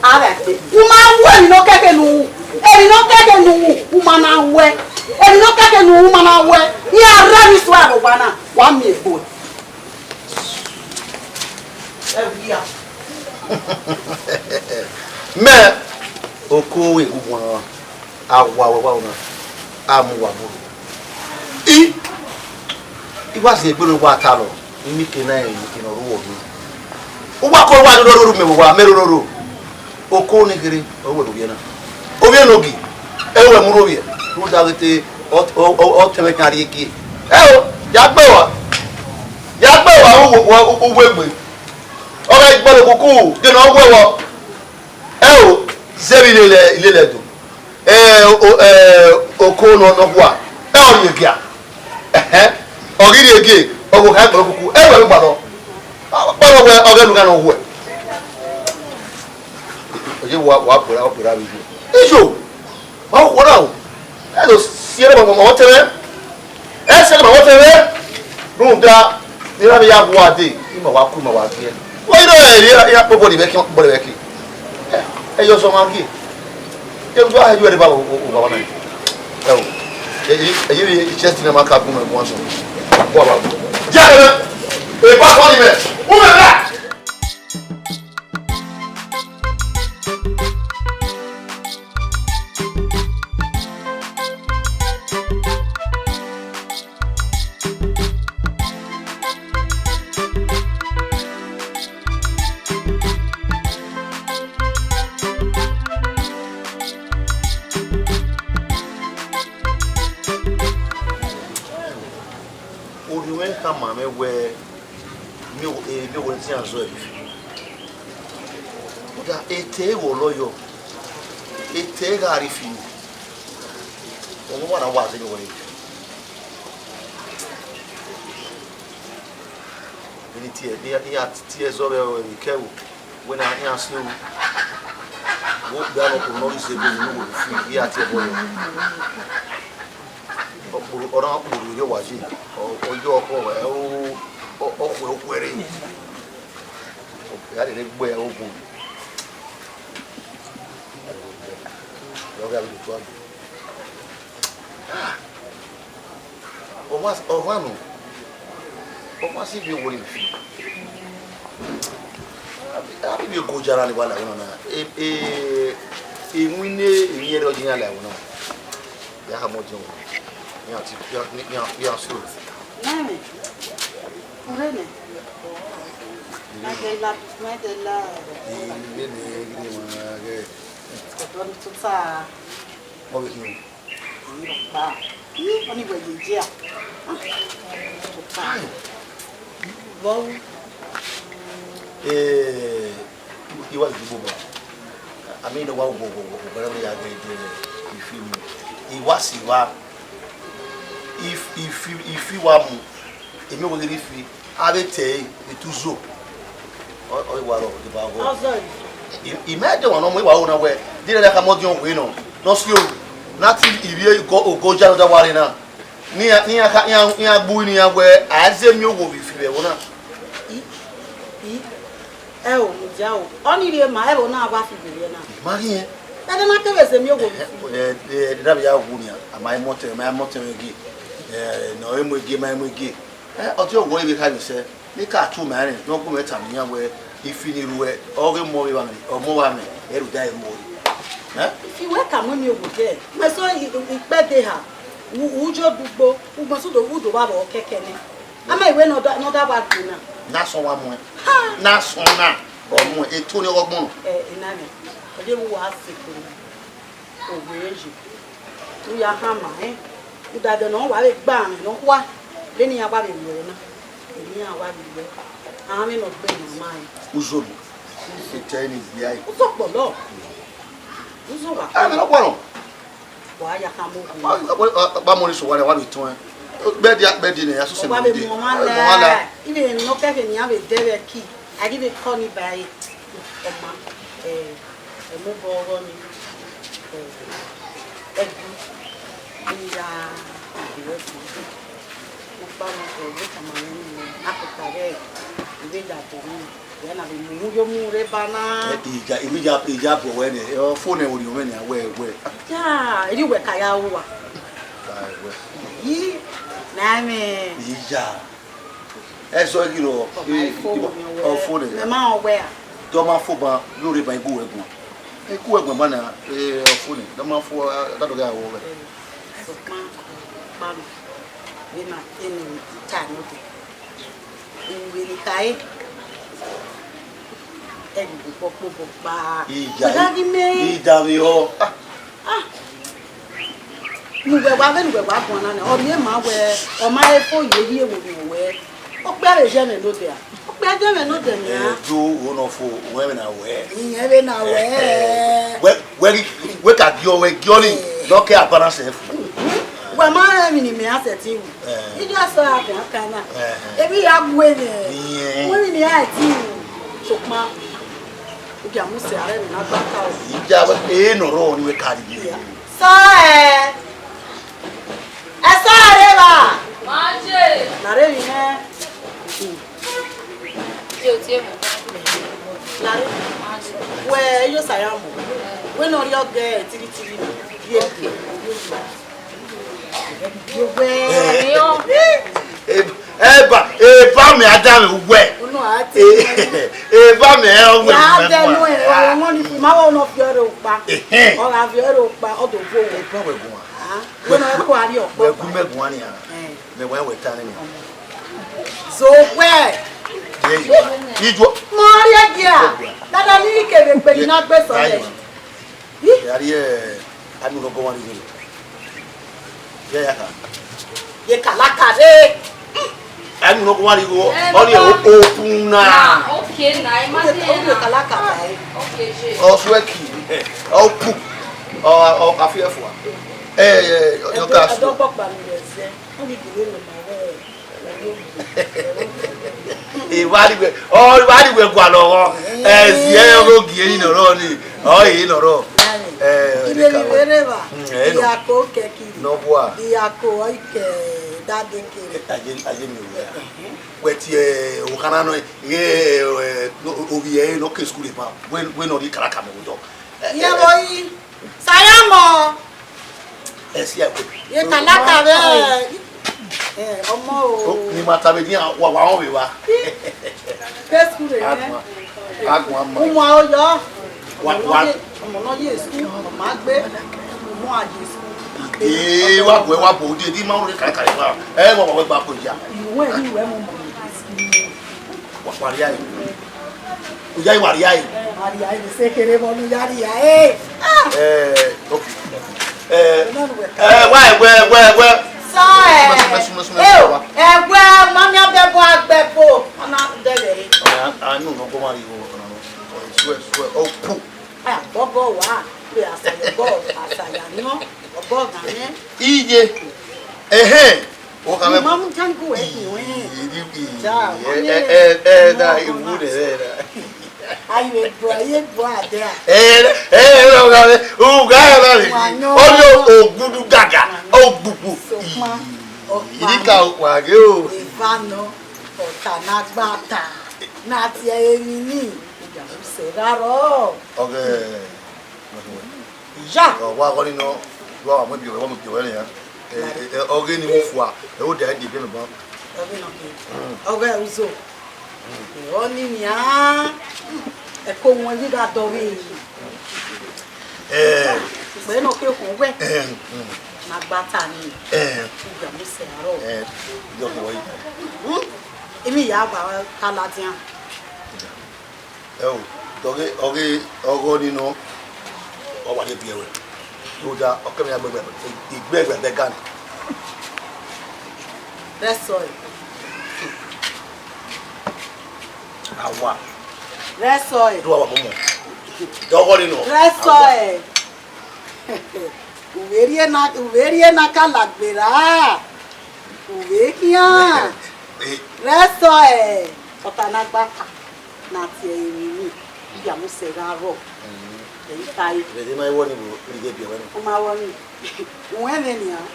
Ara te. U ma wu emwi ne ọ kẹkẹ ne u wu. Emwi ne ọ kẹkẹ ne u wu, u ma na wẹ. Emwi ne ọ kẹkẹ ne u wu, u ma na wẹ. I a rre ni sua vbe owa na, wa miẹn egbe. Ẹ wia. Mẹ, oko we uwan, a wa wẹ wa na, a mu wa mu. I, I wa zẹ egbe ne wa ta lọ, I miẹn ike na, I miẹn ike ne ọ ru wọ ni. U wa ko wa do roro mẹ vbe owa, mẹ roro. Oko ni kherhe, ọ wẹ ne ovbi ẹre na. Ovbi ẹre ne ogi, ẹ wẹ mu rre ovbi ẹre, rhunmwuda ghete, ọ, ọ, ọ, ọ tẹn mwẹ khian rrie gie. Ẹ o, ya gbe wa, ya gbe wa, u, u, u, u wegbe. Ọ gha gbe okuku, de ne ọ wẹ wọ. Ẹ o, zẹ vbe ilele, ilele do. Ẹ, o, ẹ, oko nọ, nọ hua. Ẹ, ọ rhie gia. Ẹhẹn. Ọ ghi rhie gie, ọ ghe okha gbe okuku. Ẹ wẹ vbe gbalọ. Kpọlọ wẹ, ọ ghẹ ne u gha nọ huẹ. Ọ ye wa, wa bọra, wa bọra vbe iye. Iyo, wa khuọ na o. Ẹ do si ẹre ma, ma, ma tẹ mwẹ. Ẹ si ẹre ma, ma tẹ mwẹ. Rhunmwuda, ne I na vbe ya gu uwa dee, ima wa ku, ima wa gie. Wa i na rẹn, ya, ya kpobọ ni vbe ẹki, kpobọ ni vbe ẹki. Ẹ, ẹ yọ sọ ma gie. Ẹ, wa, ẹ, yu ẹre ba o, o, o, baba na. Ẹ o. Ẹ, ẹ, ẹ, ẹ, ẹ, chest na ma ka gun mẹ gun aso. Wa, wa. Ja, ẹ, ẹ, ba kọ ni mẹ. U mẹ bra. Orhiọn mwẹ khama mwẹ wẹẹ, miẹn, eh, miẹn wẹẹ ne iran zọ ẹre fi. Rhunmwuda etẹ ẹre ọre ọ yọ, etẹ ẹre gha rre fi. Ọmwa na wa zẹ ne wẹ re. Vbene I tie, ne iran tie ẹzọ vbe ikẹvbo, wẹ na iran si oru. Vbe okpia ne ọ kpolo ne ọ ghi zẹ ebe ne uwu fi, iran tie ẹbọ yọ. Ọ kpolo, ọ na kpolo ye wa ye. Ọ, ọ yọ ọkhọ, ẹ, o, ọ, ọ khuẹ, ọ khuẹ re. Ọ, ya rere gbe ẹre ogun. Ọ gha vbe tu agbe. Ọmwa, ọmwa nọ, ọmwa si vbe wọrẹ fi. A vbe go jara ni wa la ẹvbo na. E, e, iwinna emwi ẹre ọ ye iran la ẹvbo na. Ya khama ọdiọn wẹ. Iran ti, iran, iran, iran so. Mẹmẹ, u rre nẹ? Mẹdẹ la, mẹdẹ la. Ire nẹ, ire wa ghẹ. Ọdọ ni tota. Ọ vbe khin o. Ọni wẹ ye ye a. Tota. Vbọ ru? Eh, I wa dede bọbọ. A miẹn ne wa wo wo wo wo ya ghe de ifi mu. I wa si wa. If, if, if I wa mu, emwi owo ghi rre ifi, a vbe te ẹre vbe te uzo. Ọ, ọ i wa rrọọ deba ọghọ. Ọzọ. I, I ma de wan ne ọ mu, I wa ro na wẹ, de nene khama ọdiọn wẹ nọ, ne ọ si oru, ne a te ivbi ogo, ogo ya ne ọ da wa rre na. Ne iran, ne iran kha, iran, iran gbe uri ne iran wẹ, a zẹ emwi owo vbe ifi vbe ẹvbo na. I, I, ẹ o, mudia o. Ọni rhie ma, ẹvbo na wa fi vberriọ na. I ma rhie. Ẹdẹ na kevbe zẹ emwi owo vbe ifi. Ẹ, ẹ, ẹ, da vbe ya wu nian, a ma i mọtẹn, ma i mọtẹn mwẹ gie. Ẹ, ne ọ i mu gie, ma i mu gie. Ẹ, ọdiọn wẹ i vbe kha vbe sẹ, ne I ka tu ma rẹn, ne ọ gu mwẹ tama iran wẹ, ifi ni ruẹ, ọ ghe mọ vbe evba mwẹ, ọ mọ vba mwẹ, ẹ rhunmwuda ẹre ruẹ. Ẹ? Ifi wẹ ka mu emwi owo dẹ, mẹ sẹ i, i, ikpẹdẹ eha, u, u yo dugbo, u gbẹn sẹ u do, u do vba vbọ kẹkẹ nẹ. A ma i wẹ ne ọ da, ne ọ da wa gbe na. Na sọn wa muẹn. Ha! Na sọn na, ọ muẹn, eto ni ọghe ọgbọn nọ. Ẹ, enana, ọ ye vbe uwa sẹ ekpo. Owe ye, u ya khama rẹn, rhunmwuda ẹdẹ ne ọ wa vbe gbe amwẹ ne ọ khua, vbene iran wa vbe ru ẹre na, vbene iran wa vbe ru ẹre, amwẹ ne ọ gbe ne ọ ma rẹn. Uzo nọ, etẹ ne I gbe a. Uzo kpọlọ, uzo wa. Ẹ, vbe ne ọ kpọlọ? Wa ya khama ogun. Wa, wa, wa, wa mọ ni so wa rẹ, wa vbe tọn ẹn. Kpẹdia, kpẹdia ne ya sose. Wa vbe mu ọmwa la. Mu ọmwa la. Ivbe ne ọ kẹfẹ ne iran vbe dẹ vbe ẹki, a ghi vbe kọ ni ba ẹre. Ọma, eh, ẹmwẹ obọ ọghọ ni, eh, ẹbu, ne I ya gbe ẹbu. Ọkpa nọ, eh, vbe tama mwẹ nẹ, a kota ghẹ, I vbe ya do mwẹ, I na vbe mu yo mu rre ba na. Eh, I ya, I vbe ya, I ya bọ wẹ nẹ, eh, ọ fo nẹ, orhiọn mwẹ nẹ, wẹ, wẹ. Ya, erriọ uwẹ ka ya ru uwa. Ka wẹ. Yi, na mwẹ. I ya. Ẹzọ ghi rrọọ, ọ fo nẹ. Mẹ ma rẹn wẹ a? Te ọ ma fo ban, vbe u rre ban, I gu wẹ guan. I gu wẹ guan ban na, eh, ọ fo nẹ. Te ọ ma fo, a, a da dọghe aro wẹ. Sokpan, kpanu, vbe na, eni ta nọ dẹ. Uwẹ ne I khare, ẹ ghi vbe kpokpo kpa. Iya, wẹ gha ghi mẹ. Idavbe ọ. Ah. Ah. Ne uwẹ wa, vbene uwẹ wa guan na nẹ, ọ rhie ma wẹ, ọ ma he fo ye vbe ewo ne wẹ. Okpia vbe ye ẹmwẹ ne odẹ a? Okpia ye ẹmwẹ ne odẹ mẹ a? Eh, do, wo nọ fo, wẹ vbe na wẹ. Iyẹn vbe na wẹ. Eh, eh. Wẹ, wẹ ghi, wẹ ka giọ, wẹ giọ ni, eh, ne ọ ke a balance ẹ fu. Wẹ ma rẹn emwi ne imẹ a sẹtin ru. Eh. Iye asọ ra khian kan na. Eh, eh. Emwi ya gue mwẹ. Iyẹn. Wẹ emwi ne a ti ru. Sokpan, u dia mu sẹ aro emwi na gba ka o. Iya, wẹ, eh, nọ rọ ni wẹ ka ri ye. Sọ ẹ. Ẹsọ ẹre ra? Manje. Lare vbe nẹ. Tie, tie mu. Lare. Manje. Wẹ, yo sa ya mu. Wẹ ne ọ rhie ọgẹ tiri tiri. Ye. Okay. Yo wẹ. Eh. Eba, eba mẹ ada mẹ wẹ. Unu a ti. Eh, eba mẹ ọ wẹ. Ya mẹ dẹ nu ẹ, ọ wọn ni fi ma wọ nọ fi ọre okpa. Ehẹn. Ọ gha fi ọre okpa, ọ do vo wẹ. Eba wẹ guan. Ah, wẹ, wẹ na ko ari ọkpa. Wẹ gu mẹ guan ni a. Eh. Mẹ wẹ wẹ ta ni. Zo wẹ. Ye, ye. Ijo. Mo ri ẹgia. Dada ni kebe kpe ni na gbe sọ lẹ. Ye. Ih! Ya ri, eh, anu no go wan righo. Ye ya ka. Ye kalaka re. Anu no go wan righo. Eh, oni o, opun na. Ah, okay na, imagine. Ye kalaka re. Okay, je. O sweat ki. O pu. O, o, a fearful. Ẹ, ẹ, ọ ka sẹ. Ọdọ kpọkpa ni wẹ zẹ, ọ ni gele ne ma wẹ. Evba ni wẹ, ọ, evba ni wẹ gualọ ọghọ. Ẹ, zi ẹ, ọ ghi eni nọ rọ ni. Ọ, eni nọ rọ. Ẹ, ibe ni vbe rre evba. Mm, ẹ, nọ. Iyako kẹ kiri. Nọ gua. Iyako ọ i kẹ dade kere. Aye, aye mi wẹ. Wẹ tie, ọ, khana nọ, ẹ, ẹ, ovbi ẹ, nọ ke school eva. Wẹ, wẹ nọ rhie karaka mẹ odọ. Ẹ, ẹ, ẹ. Sa ya mọ. Ẹsi ẹkwe. Ye ka laka vbe, eh, ọmọ o. O, ne ima ta vbe nian, wa, wa họn vbe evba. Ke school rẹ nẹ. Aguan, aguan ma. Umu a o yọ. Wa, wa. Ọmọ nọ ye school, ọmọ a gbe, umu a ye school. Ee, wa bu, wa bu, de, di ma ru kakare wa. Ẹ, wa, wa, wa gba ko ya. Iwẹ, iwẹ mu. Wa, wa ria e. U ya i wa ria e. Wa ria e, se kere vbọ ne u ya ria e. Ah! Eh, okay. Eh, eh, wa, wa, wa, wa. Sa, eh, Sumẹ, sumẹ, sumẹ, sumẹ, eh, sumẹ, wa. Eh, wa, ma mi abẹ bo agbẹ bo. Ọna dẹghe re. Ah, ah, no, no, go marry you. No, no. Oh, swear, swear. Oh, poo. Ah, bọbọ wa. Pe asa, bọbọ, asa ya yan. Bọbọ ga yan. Iye. Ehe. Wo ka mẹ. Mama, jango ẹ ki wẹn. Iri, iri. Ja, ẹ, ẹ, ẹ, ẹ, da, iwu de, ẹ, da. Ayi, vbe bra, ye bra, da. Ẹ, ẹ, ẹ, ẹ, ọ gha vbe, u gha ẹ na vbe. Wa nọ. Ọ yo ogudu gaga, ogbugbu. Sokpan, ọkpa. Iri ka wa ge o. Eva nọ, ọta na gba ta, na tie emwi ni, u ya mu sẹ gha rrọọ. Okay. Ya! Ọ wa gọni nọ, wa wa mu ebi ọwẹ, wa mu ebi ọwẹ nian. Ẹ, ẹ, ẹ, ọghe ni mu fua, ẹ, o da ẹdẹ ebe nọ ban. Ọghe nọ ke. Mm. Ọghe uzo. Mm. Ọni nian. Ẹko wọn yi gha dọ vbe. Ẹ. Ikpẹ nọ ke khun wẹ. Ẹ, mm. Na gba ta ni. Ẹ. Uga mu sẹ arọ. Ẹ, yọ kọ yi. Mm. Emi ya gba ta ladian. Ẹo, ọghe, ọghe, ọghe ọni nọ, ọ wa ye biẹ ruẹ. Rhunmwuda, ọ kẹ mwẹ ya gbe ẹgbẹ, igbe ẹgbẹ ẹdẹ gan. Rẹsọe. Awa. Rẹsọe. Do awa mọmọ. Dọghọ ni nọ. Rẹsọe. U vbe rhie na, u vbe rhie na ka lagbe ra. U vbe khian. Eh. Rẹsọe. Ọta na gba ka. Na tie emwi ni, ya mu sẹ gha rrọọ. Mm. Ẹ i ta re. Vbe ma i wọ ni vbe righe biẹ wẹ ni? U ma wọ ni. U wẹ mwẹ nian.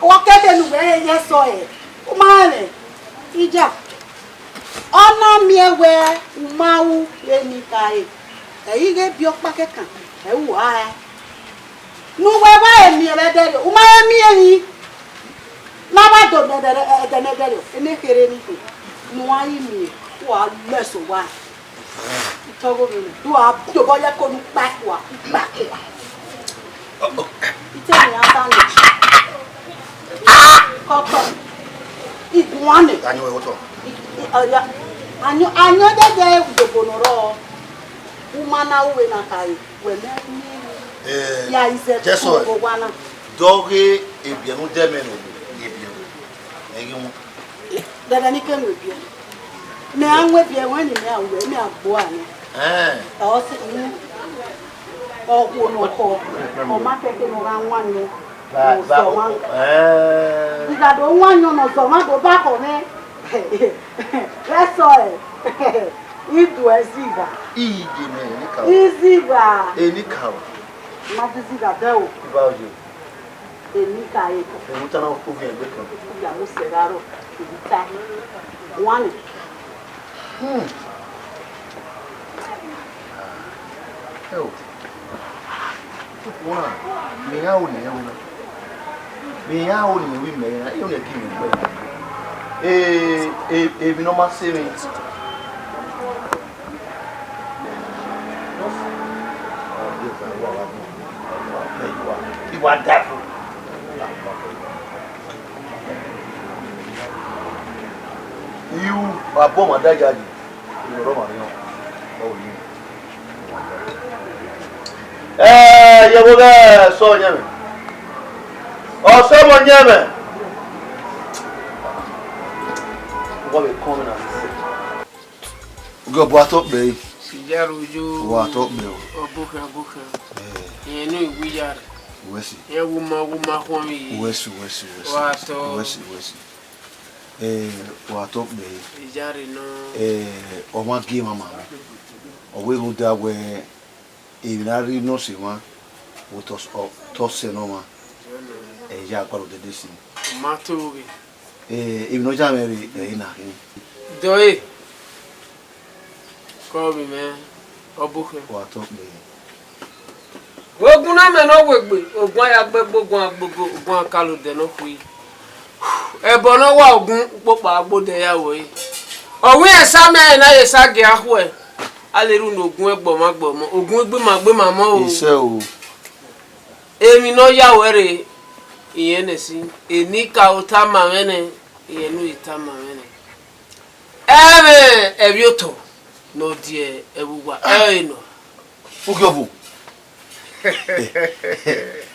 Ọ kẹke ne uwẹ ye sọ ẹ. U ma rẹn mwẹ. Ija. Ọ na miẹn wẹ u ma ru vbene I khare. Ẹ i ghe biẹ ọkpa kẹkan, ẹ i ru ua rẹn. Ne uwẹ wa he miẹn vbe ẹdẹrriọ, u ma he miẹn emwi. Ne a wa do nẹ ẹdẹ, ẹdẹ ne ẹdẹrriọ, ene kherhe ni khin, ne uwa ghi miẹn, uwa lẹ ẹse owa. Itọgho vbe mwẹ, do a do obọ ye ẹko ne u kpa kua, u kpa kua. Ite mwẹ a ta nẹ. Kọkọ, I guan nẹ. Ayọn ẹvbo tọ. I, I, ọya, ayọn, ayọn dẹdẹ udobo ne ọ rrọọ. U ma na ru vbene a khare. Wẹ mẹ miẹn. Eh, ya izẹ Jesu, ku owa na. Dọghe ebiẹ ne u dẹ mẹ ne ebiẹ. Ẹ ghi wọn. Dada ni ke mu ebiẹ. Mẹ a mu ebiẹ wẹ ni mẹ a wẹ, mẹ a gbo a nẹ. Eh. Ọ si ni. Ọ khuo ne ọ kọ. Ọ ma kẹkẹ ne ọ gha wan nẹ. Ba, ba, eh. Igha do wan yọn ne ọ zọ mwa do ba khọ mwẹ. Vbe ẹsọhẹ, I do ẹzigha. Iye mẹ, enikaro. Izigha. Enikaro. Ma do izigha dẹ o. Iba oye. Enikaro. Emu tana oviẹn egbe kan. Ya mu sẹ gha rrọọ, ebi ta. Wan ni. Hmm. Ẹ o. Wan, mẹ iran ro ne irẹn wẹ na. Mẹ iran ro ne irẹn wẹ imẹ na, irẹn gie imẹ gbe. E, e, emwi ne ọ ma sẹ mwẹ. Iwa da fo. Iu, abọ ma da ya yi. Iroro ma riọn. Ọ yi. Eh, ye vbo ghe sọ yẹn mẹ? Ọ sẹ mọ yẹn mẹ. Wọ́n mi kọ́ mi na. Gẹ ọbọ atọ kpẹ yi. Sijaro yo. Wọ́n atọ kpẹ o. Ọbọ kẹ, ọbọ kẹ. Eh. Ìyẹn ní ìwé ya rẹ. Uwẹ si. Irẹn wu ma, wu ma khuọnmwi yi. Uwẹ si, uwẹ si, uwẹ si. Wa tọ. Uwẹ si, uwẹ si. Eh, wa tọ kpẹre. Iyare nọ. Eh, ọ ma gie mama mwẹ. Ọ wẹ rhunmwuda wẹ emwi ne a rhie nọ sẹ emwa, vbe otọ s-, ọ, otọ sẹ ne ọmwa, ẹ i ya gualọ odẹdẹ sin. Ma to ghe. Eh, emwi ne ọ ya mwẹ rre, ẹ i na khin. Dọe, ke ọ vbe mwẹ, ọ bu khin. Wa tọ kpẹre. Ogun na mẹ ne ọ wegbe, ogun a ya gbe gbe, ogun a gbe gbe, ogun a kalo odẹ ne ọ khui. Ẹbọ ne ọ wa ogun ukpokpa agbodẹ ya ruẹ. Ọ wẹ irẹn sa mẹ ẹre ne a ye sa gie akhuẹ, a lele unu ogun ẹgbọmwa ẹgbọmwa, ogun igbima igbima mọ o. Isẹ o. Emwi ne ọ ya ruẹ rre, irẹn nẹ sin, eni ka ota ma mwẹ nẹ, irẹn ne u ta ma mwẹ nẹ. Ẹ mwẹ ẹvbiotọ ne ọ die ẹvbo uwa, ẹ ọre nọ. Ugiọvo.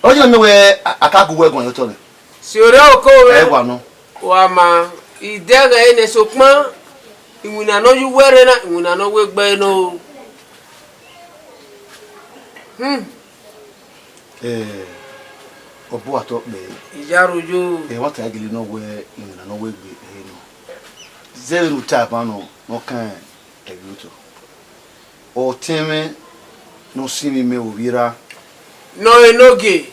Ọ ya miẹn wẹ a, a ka gu uwẹ guan ye otọ nẹ. Si ore oko mwẹ. Ẹ wa nọ. Wa ma, idẹghẹ nẹ sokpan, iwinna ne ọ ye uwẹ rre na, iwinna ne ọ wegbe nọ o. Hmm. Eh, ọ bu atọ kpẹre. Iyaro yo. Ẹmwata gele nọ wẹ iwinna ne ọ wegbe ẹre nọ. Zẹ vbene u ta ban nọ, ne ọ kan ẹvbiotọ. Ọtẹn mwẹ ne ọ sinmwi mẹ ovbi erha. Ne ọ re enogie.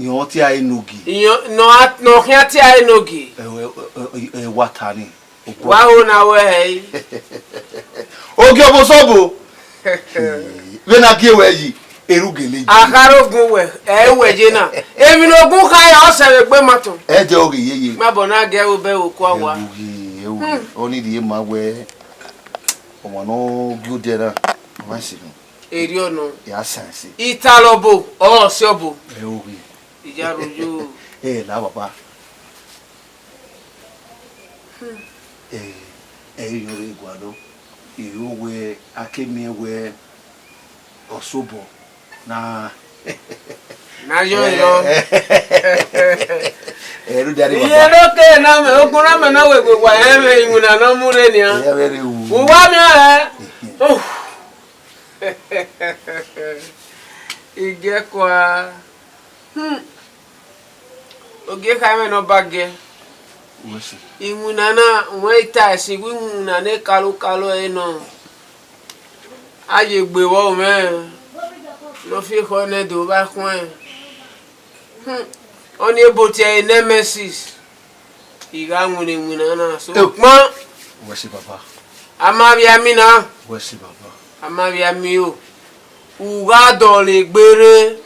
Irẹn ọ tie ẹre enogie. Irẹn, ne ọ a, ne ọ khian tie ẹre enogie. Ẹ, ẹ, ẹ, ẹ, ẹ, wa ta ni. Wa ho na wẹ hẹ i. Ogie ọbo sọbo. Vbene a gie wẹ yi, erhugele yi. Akharogun wẹ, ẹ i wẹ ye na. Emwi ne ogun kha ya, ọ sẹ vbe egbe ma tọn. Ẹ jẹ oghe yeye. Ma bọ na gie ẹvbo bẹ vbe oku awa. Ẹ wo ghi, ẹ wo ghi. Hmm. Ọ ni rhie ma wẹ, ọmwa ne ọ gie odẹ na, ọ ma sẹ nọ. Erriọ nọ. Ya sẹ ẹse. Italọbo, ọ sẹ ọbo. Ẹ wo ghi. Iyaro yo. Ẹ la baba. Hmm. Ẹ, ẹ i rhie ọre gualọ, I ro wẹ a ke miẹn wẹ ọ sobọ na. Na yọ yọ. Ẹ, ẹ, ẹ, ẹ, ru dia ni baba. Iye ne ọ ke na mẹ, ogun na mẹ na wegbe wa, ẹ mwẹ iwinna ne ọ mu rre nian. Ẹ, ẹ, ẹ, ru. Uwa miẹn ọre. Uff. Igiẹkua. Hmm. Ogie kha mwẹ ne ọ ba giẹ. Wẹ sẹ. Iwinna na, wẹ i ta ẹse, wẹ iwinna ne kalokalo ẹre nọ. A ye gbe vbọ mwẹ, ne ọ fi ekhọe nẹ do vba khuẹn. Hmm. Ọnii ebo tie ẹre Nemesis. I gha winna iwinna na, sokpan. Wẹ sẹ, baba. A ma vbe a mina. Wẹ sẹ, baba. A ma vbe a mi o. U gha dọlegbe rre.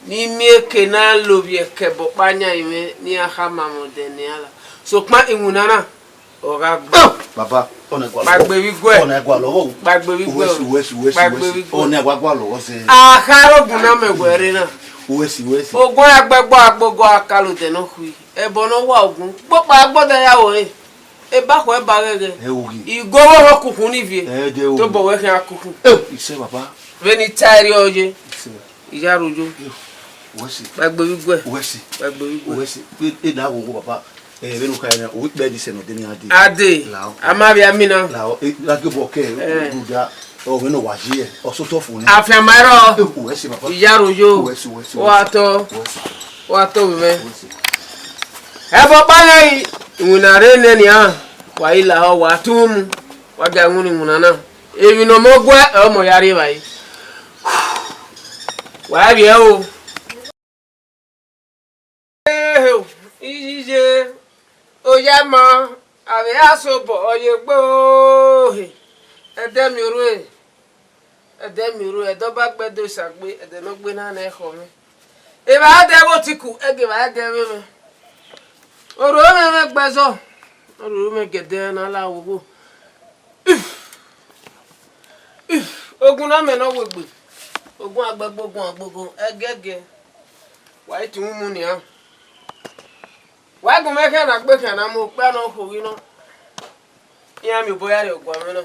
Ne I miẹn eke ne a lovbiẹ ke ẹbọ ọkpa yan mwẹ, ne iran khama mwẹ odẹ ne iran la. Sokpan iwinna na, ọ gha gbe. Baba, ọna gualọ. Kpaegbe vbe iguẹ. Ọna gualọ. Kpaegbe vbe iguẹ. Uwẹ si, uwẹ si, uwe si, kpaegbe uwe si, vbe iguẹ. Ọna wa gualọ, ọ sẹ. Akharogun na mẹ wẹ rre na. Uwẹ si, uwẹ si. Ogun agbẹgbọ agbogbo akalo odẹ ne ọ khui. Ẹbọ ne ọ wa ogun. Kpokpa agbodẹ ya wọre. Eba khọ eba ghẹghẹ. Ẹ wo ghi. Igowo họn kukhun ni viẹ. Ẹ, de wo. Tobọ wẹ khian kukhun. Ẹ, isẹ baba. Vbene I ta ẹre ọ ye. Isẹ. Iyaro yo. Yo. Wẹ si. Kpaegbe vbe iguẹ. Wẹ si. Kpaegbe vbe iguẹ. Wẹ si. E, e da wo wo baba. Ẹ, vbene u kha nẹ, o kpẹ ni sẹ nọ de ni a de. A de. Lao. A ma vbe a mina. Lao. E, la ke bọ kẹ. Ẹ. Ruda. Ọ vbene wa yi ẹ. Ọ sotọ fo ni. Afianma rrọọ. E, wẹ si baba. Iyaro yo. Wẹ si, wẹ si, wẹ si. Wa tọ. Wẹ si. Wa tọ vbe mwẹ. Wẹ si. Ẹbọ ọkpa yan i, iwinna rre nẹ nian, wa i lahọ, wa tu mu, wa gia winna iwinna na. Emwi ne ọ mọ guẹ, ọre ọmọ ya rri evbare. Wa vbiẹ o. Ehe o, iyiye, oya ma, avbe a sobọ, ọ ye gbe o, he, ẹdẹ miẹn orhu. Ẹdẹ miẹn orhu, ẹdẹ ọba gbe ẹdẹ osa gbe, ẹdẹ ne ọ gbe na nẹ ekhọe mwẹ. Evba ẹdẹ vbe otiku, ẹgẹ evba ẹdẹ vbe mwẹ. Orhu mwẹ mwẹ gbe ẹzọ, orhu mwẹ gẹdẹ na la wo wo. If, if, ogun na mẹ ne ọ wegbe, ogun agbẹgbe, ogun agbogbo, ẹgẹgẹ, wa i tun mu nian. Wa gu mwẹ khian na gbe khian na mu okpia ne ọ kho ghi nọ. Iran miẹn obọ ya rrie ọguọmwẹ na.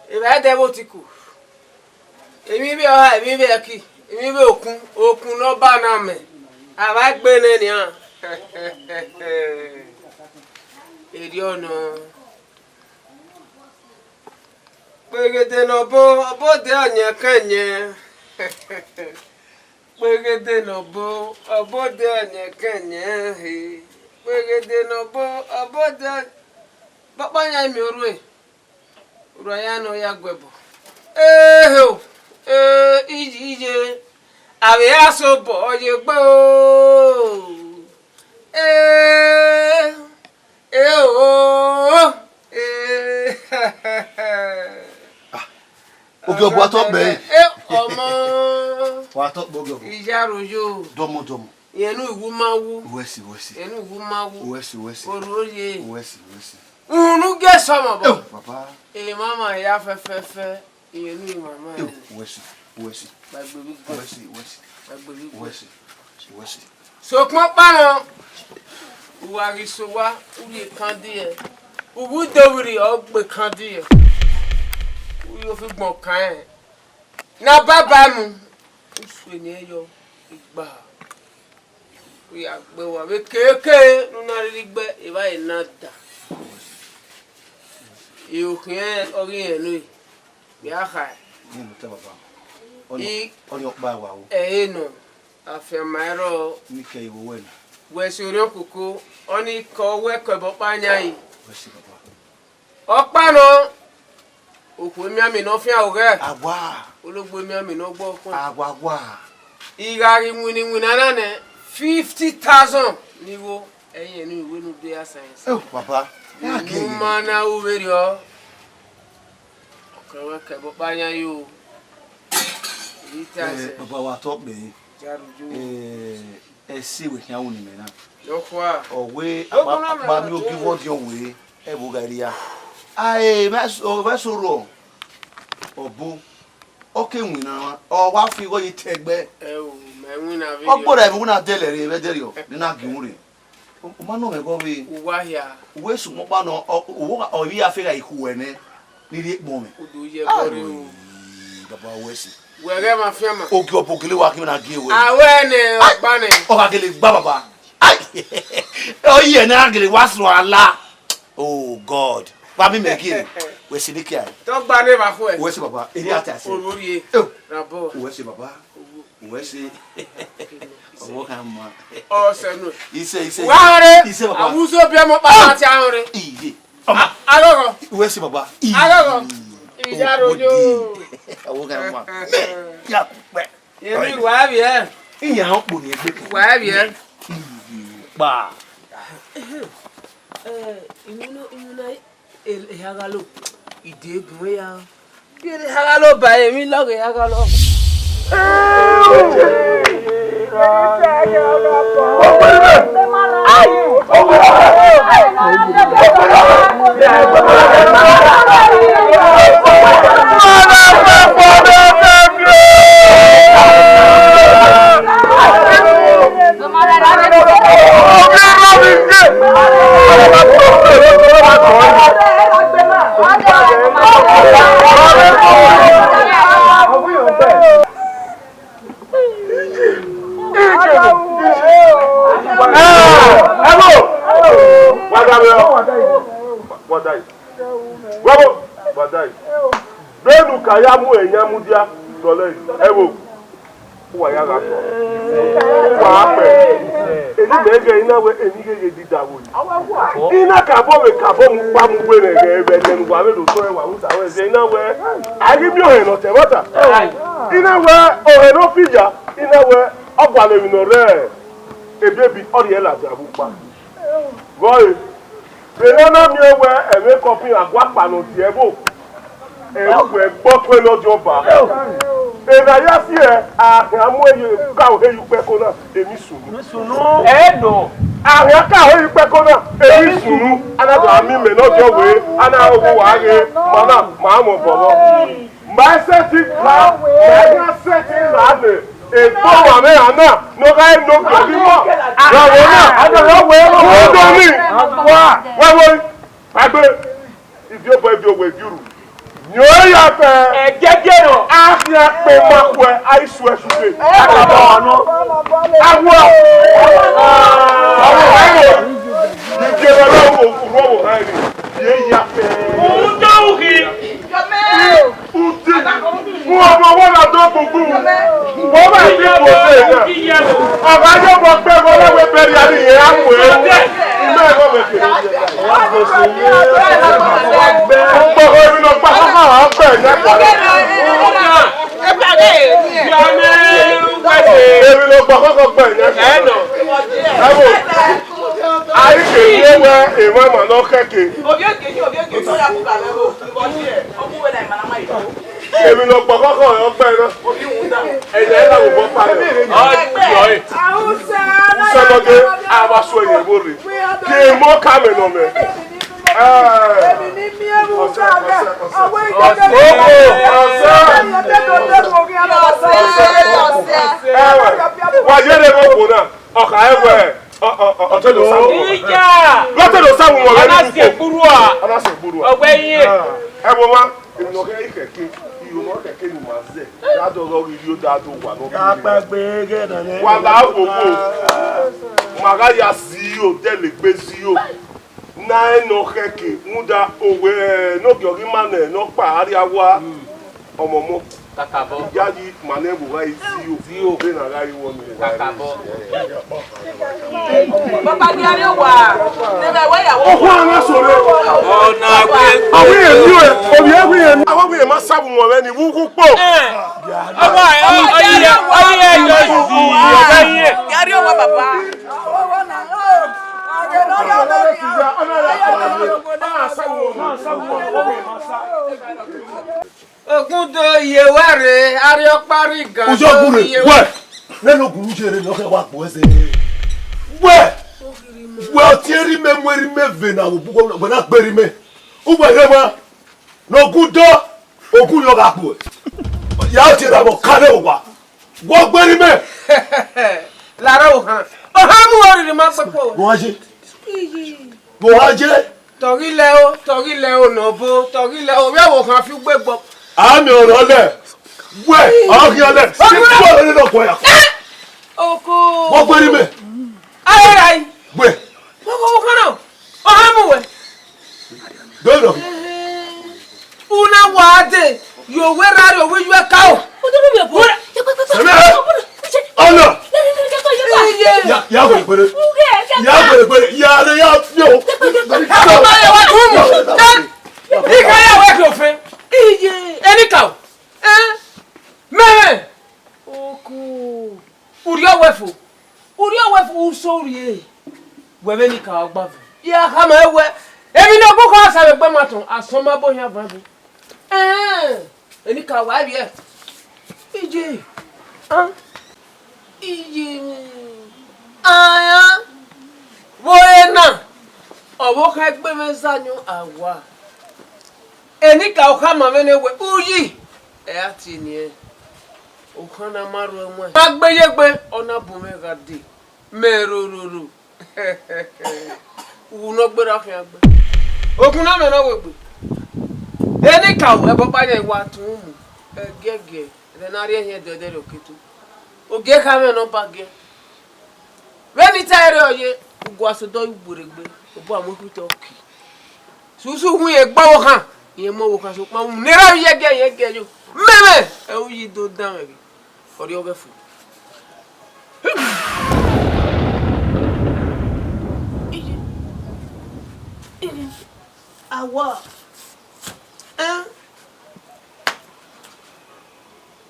Evba ẹdẹ vbe otiku. Emwi vbe ọha, emwi vbe ẹki, emwi vbe okun, okun ne ọba na mẹ. A vba gbe nẹ nian. Erriọ nọ. Kpegede ne ọbo, ọbo de ọyẹn kẹyẹn. Kpegede ne ọbo, ọbo de ọniẹnkẹniẹn he. Kpegede ne ọbo, ọbo de ọ-, bọkpa yan miẹn orhue. Orhua ya nọ ya gu ẹbọ. Eho, eh, iye, iye. Avbe a so bọ ye gbe o. Eh, eh, oh, eh. Ah, ogie ọbọ a tọ kpẹ. Eh, ọmọ. Wa tọ kpẹ ogie ọbọ. Iyaro yo. Dọmọ, dọmọ. Yẹn nu iwu ma wu. Wẹsi, wẹsi. Yẹn nu iwu ma wu. Wẹsi, wẹsi. Oruoye. Wẹsi, wẹsi. Unu ge sọmọ bọ. Eh, papa. Emama ya fẹfẹfẹ, iyẹn nu imama. Eh, wẹsi, wẹsi. Gbagbe vbe igbe. Wẹsi, wẹsi. Gbagbe vbe igbe. Wẹsi, wẹsi. Sokpan ọkparọn, uwa ghi so owa, u rhie ekandi ẹre. Uwu idovwirri ọ gbe ekandi ẹre. U yo fi gbọn kan ẹre. Na baba mu, u sue eni ẹre yọ, igba. U ya gbe owa vbe keke ne u na rhirhi gbe evbare na da. Irẹn ọ ghi rẹn nẹ, vbe a khae. Ni mu te baba. Ọni, I- ọni ọkpa wa o. Ẹre nọ, afianma ẹrọ. Ni kẹ iwo wẹ na. Wẹ si orhiọn koko, ọni kọ wẹ kọ ẹbọ ọkpa yan yi. Wẹ si baba. Ọkpa nọ, okhuo emianmian ne ọ fian oghẹ. Awa. Ologbo emianmian ne ọ gbọ ọkhuẹn. Awa, awa. I gha ghi winna iwinna na nẹ, fifty thousand ni igho, ẹyẹn ne uwẹ ne u de ya science. Eh, baba. Unu ma na ru vberriọ. Ọ kẹ wẹ kẹ ẹbọ ọkpa yan yo. Ita Eh, ẹsẹ. Baba wa tọ kpẹ. Jaruju. Eh, ẹse wẹ khian wu ne imẹ na. Yọkhua. Ọ wẹ Ogun na akpa mẹ akpa na miẹn ogie tuẹ. Vbe ọdiọn wẹ, ẹvbo gha rria. Ae, vbe so, vbe so rrọọ. Ọbo, ọ ke winna, ọ wa fi igho yi te ẹgbẹ. Ẹ o, mẹ winna vbe Ọ igho. Gbọdọ ẹvbo na dẹlẹ rre, vbe dẹrriọ, ne na gie uhunmwu rre. U ma nọ mwẹ ẹghẹ ọvbehe. Uwa hia. Uwẹ sẹ ukpọn ọkpa nọ, ọ, ọ, ọ, ọ ivbi afe gha ikhu ẹnẹ, ne I rhie kpọnmwẹ. U do ye Ai, ẹbọ rre o. Baba wẹ sẹ. Wẹ ghẹ ma fian ma. Ogie ọbo gele wa kí na gie wẹ. Awẹ nẹ ọkpa nẹ. Ọ gha gele gba baba. Ai. Ọ yi ẹnẹ a gele wa sọ ala. Oh God. Wa mi mẹ gie. Wẹ sẹ ne kia. Tọgba ne va khuẹ. Wẹ sẹ baba. Eri ata sẹ. Olórí e. Eh. Rabọ. Wẹ sẹ baba. Wẹ sẹ. Ọmọ kan ma. Ọ sẹ nu. Ise, ise. Wa họre. Ise baba. Awuso bi ọmọ pa ti a họre. Iye. Ọmọ. Agogo. Wẹ sẹ baba. Agogo. Iya rojo. Ọmọ kan ma. Ya pẹ. Èmi wà á bì ẹ́. Ìyẹn àwọn pò ní ẹgbẹ́ kan. Wà á bì ẹ́. Pa. Ẹ, ìmúná, ìmúná, ẹ, ẹ, ha gha lo. Ìdè egun ẹ ya. Bí ẹ ha gha lo ba èmi lọ́gẹ̀ ha gha lo. Hello. Wada yo. Wada yo. Wabo. Wada yo. Benu ka ya mu ẹyan mudia dọlẹ. Ẹvbo. Uwa ya gha tọ. Uwa a kpẹ. Eni mẹ ghẹ ina wẹ eni gheghe dida vbo yi. Ina kabọ vbe kabọ mu kpa mu wẹ rẹ ghẹ vbe ẹdẹ ne uwa vbe do tọ ẹwa uta wẹ zẹ ina wẹ. A ghi miẹn ọhẹn ne ọ tẹ vbọta. Ina wẹ ọhẹn ne ọ fi ya, ina wẹ ọ gualọ emwi ne ọ rre ebiebi ọ rhie ladian vbe ukpa. Vbọre, vbe ne a na miẹn wẹ ẹmwẹ kọfin aguakpa ne ọ di ẹvbo, ẹre uwẹ gbe ọtuẹn ne ọ di ọba. Ena ya si ẹre, a khian mu ẹre ka ohe ye ukpẹko na, emwi sunu. Sunu. Ẹ nọ. A khian ka ohe ye ukpẹko na, emwi sunu. A na do a miẹn imẹ ne ọ di ọvbehe, a na rhọkpa uwa ghe, ma na, ma mwẹ obọ vbọ. Ma sẹtin ka, ma na sẹtin ka nẹ, egbe ọmwa mwẹ ra na, ne ọ gha re ne ogie ọmwa. Ra vbe na, a do rọ wẹ, rọ wẹ. Udo ni. Wa. Wẹ wẹ, agbe, iviobọ ivio wẹ viuru. Ni ọ ya fẹ. Ẹgẹgẹ nọ. A khian kpe ma khuẹ, a i suẹ sute. Ẹ baba nọ. Awọ. Ọmọ rẹ wọ. Ni jẹ rẹ wọ, rọ wọ ha ni. Ye ya fẹ. Udo uhi. Uti, uọmọ wọ na dọ gbogbo. Tari ye amu ẹwu, imẹ ẹghọ mẹ ke. Ọgbọghọ emwi ne ọ gba khọkhọ ọkpa ẹyẹ. Emwi ne ọ gba khọkhọ ọkpa ẹyẹ. Ẹvbo, a i ke ye wẹ emwa ma ne ọ khẹke. Emwi ne ọ kpọkọ khọ ọre ọkpa na. Ẹyẹ na vbe obọ kpa rẹ. Ọ yọ ẹ. Sẹmọdé, a vba suẹn ye vbo rre. Ke emọ ka mẹ nọ mẹ. Ẹ. Ọsẹ, ọsẹ, ọsẹ. Ọsẹ. Ẹ, wa ye rre vbe okhuo na. Ọ kha ẹwẹ, ọ, ọ, ọ, ọ te do sa vbe. Ija! Ọ te do sa vbe ọmọ rẹ. Ọ na ni si ukpo. Ekpuru a. Ọ na si ekpuru a. Ọgbẹn ye. Ẹ vbo ma? Emwi ne ọ khẹ i khẹke, iro ne ọ khẹke ne ima zẹ, da dọghe ọghe ivbi da do wa ne ọ kere. Akpagbe ghe nọ nẹ. Wa la ogbogbo, ma gha ya zio, dẹlegbe zio. Na ẹn ne ọ khẹke, rhunmwuda owẹ ne ogie ọghe ima nẹ ne ọ kpa arria wa, ọmọmọ. Kakabọ. Ya yi ma nẹ vbe gha zio. Zio. Vbene a gha ru ọnii. Kakabọ. Papa, ghi arriọ owa. Nene wẹ ya wo. Okhuo na sọre. Ọna wẹ. Awi emi o, owi awi emi. Awa wi ma sa bu wọn vbe ni wu wu kpo. Ọwa, ọyẹ, ọyẹ, ọyẹ, ọyẹ. Gari owa, baba. Ogudo ye wa rre, arriọkpa rri gan. Ujọ gure, wẹ, nene ogun ye rre ne ọ khẹ wa gbo ẹzẹ. Wẹ, wẹ ọtiẹn erha imẹ mu erha imẹ vbe na, wẹ na gbe erha imẹ. Uwẹ rre wa, ne ogun dọ, ogun yọ gha gbo. Ya tie na vbe ọka ne owa. Wọ gbe erha imẹ. Larọ ohan. Ohan mu ọriri ma kpekpo. Wọ ha je. Wọ ha je. Tọghi lẹ o, tọghi lẹ o, nọ obo, tọghi lẹ o, vbe ẹvbo khan fi ugbe gbọ. A miẹn ọrọ lẹ, wẹ, ọ khian lẹ, si kú ọrẹ nọ kọ ya. Oko. Wọ gbe ni mẹ. Aye rai. Gbe. Wọ, wọ, wọ khan nọ. Ọ ha mu wẹ. Do nọ. Una wa de. Yo, wẹ ra rẹ, wẹ yu ẹka o. Sẹmẹ, ọnọ. Iye. Ya, ya wẹ gbere. Ya wẹ gbere. Ya re ya fi o. Ẹ bá yẹ wá tún mọ̀. Ẹ, ika ya wẹ fi òfin. Iye. Ẹni ka o. Ẹ, mẹmẹ. Oku. Urriọ wẹ fo. Urriọ wẹ fo, uso urrie. Wẹ vbe ni ka ọgba vẹ. Ya khama ẹwẹ. Emwi ne ọ bu khọ sa vbe gbe ma tọn, asọn ma bo hian van vbe. Ẹn, enikaro wa vbiẹ. Iye, an, iye, ayan, vbe ore na, ọvbokhan egbe mwẹ zẹ ayọn awa. Enikaro khama mwẹ ne wẹ, uyi, ẹ ra tie eni ẹnrẹn. Okhan na ma rro ẹwaẹn. Ma gbe ye egbe, ọ na bu mwẹ gha dee. Mẹ rororo. Uwu ne ọ gberra khian gbe. Okun na mẹ ne ọ wegbe. Enikaro, ẹbọ ọkpa yan wa tun mu. Ẹgiẹgiẹ, ẹdẹ ne a rhie ẹhiẹn dẹdẹ rẹ oketo. Ogie kha mwẹ ne ọ ba giẹ. Vbene I ta ẹre ọ ye, uguaso dọ yu gberregbe, obọ a mu ikhuto ki. Susu hu irẹn gbe ọvbokhan, irẹn mu ọvbokhan sokpan mu ne erha vbe yẹgiẹ yẹgiẹ yo. Mẹmẹ, ẹ u yi do dan mwẹ vbe. Ọ rhie ọghẹ fo. Awa. Ẹn?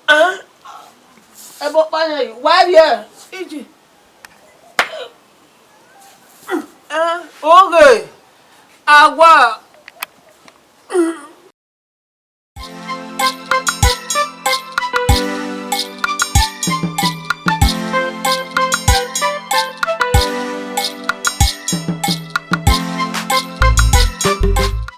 Ẹn? Ẹbọ ọkpa yan yi, wa vbiẹ. Iji. Ẹn? Oghe. Awa.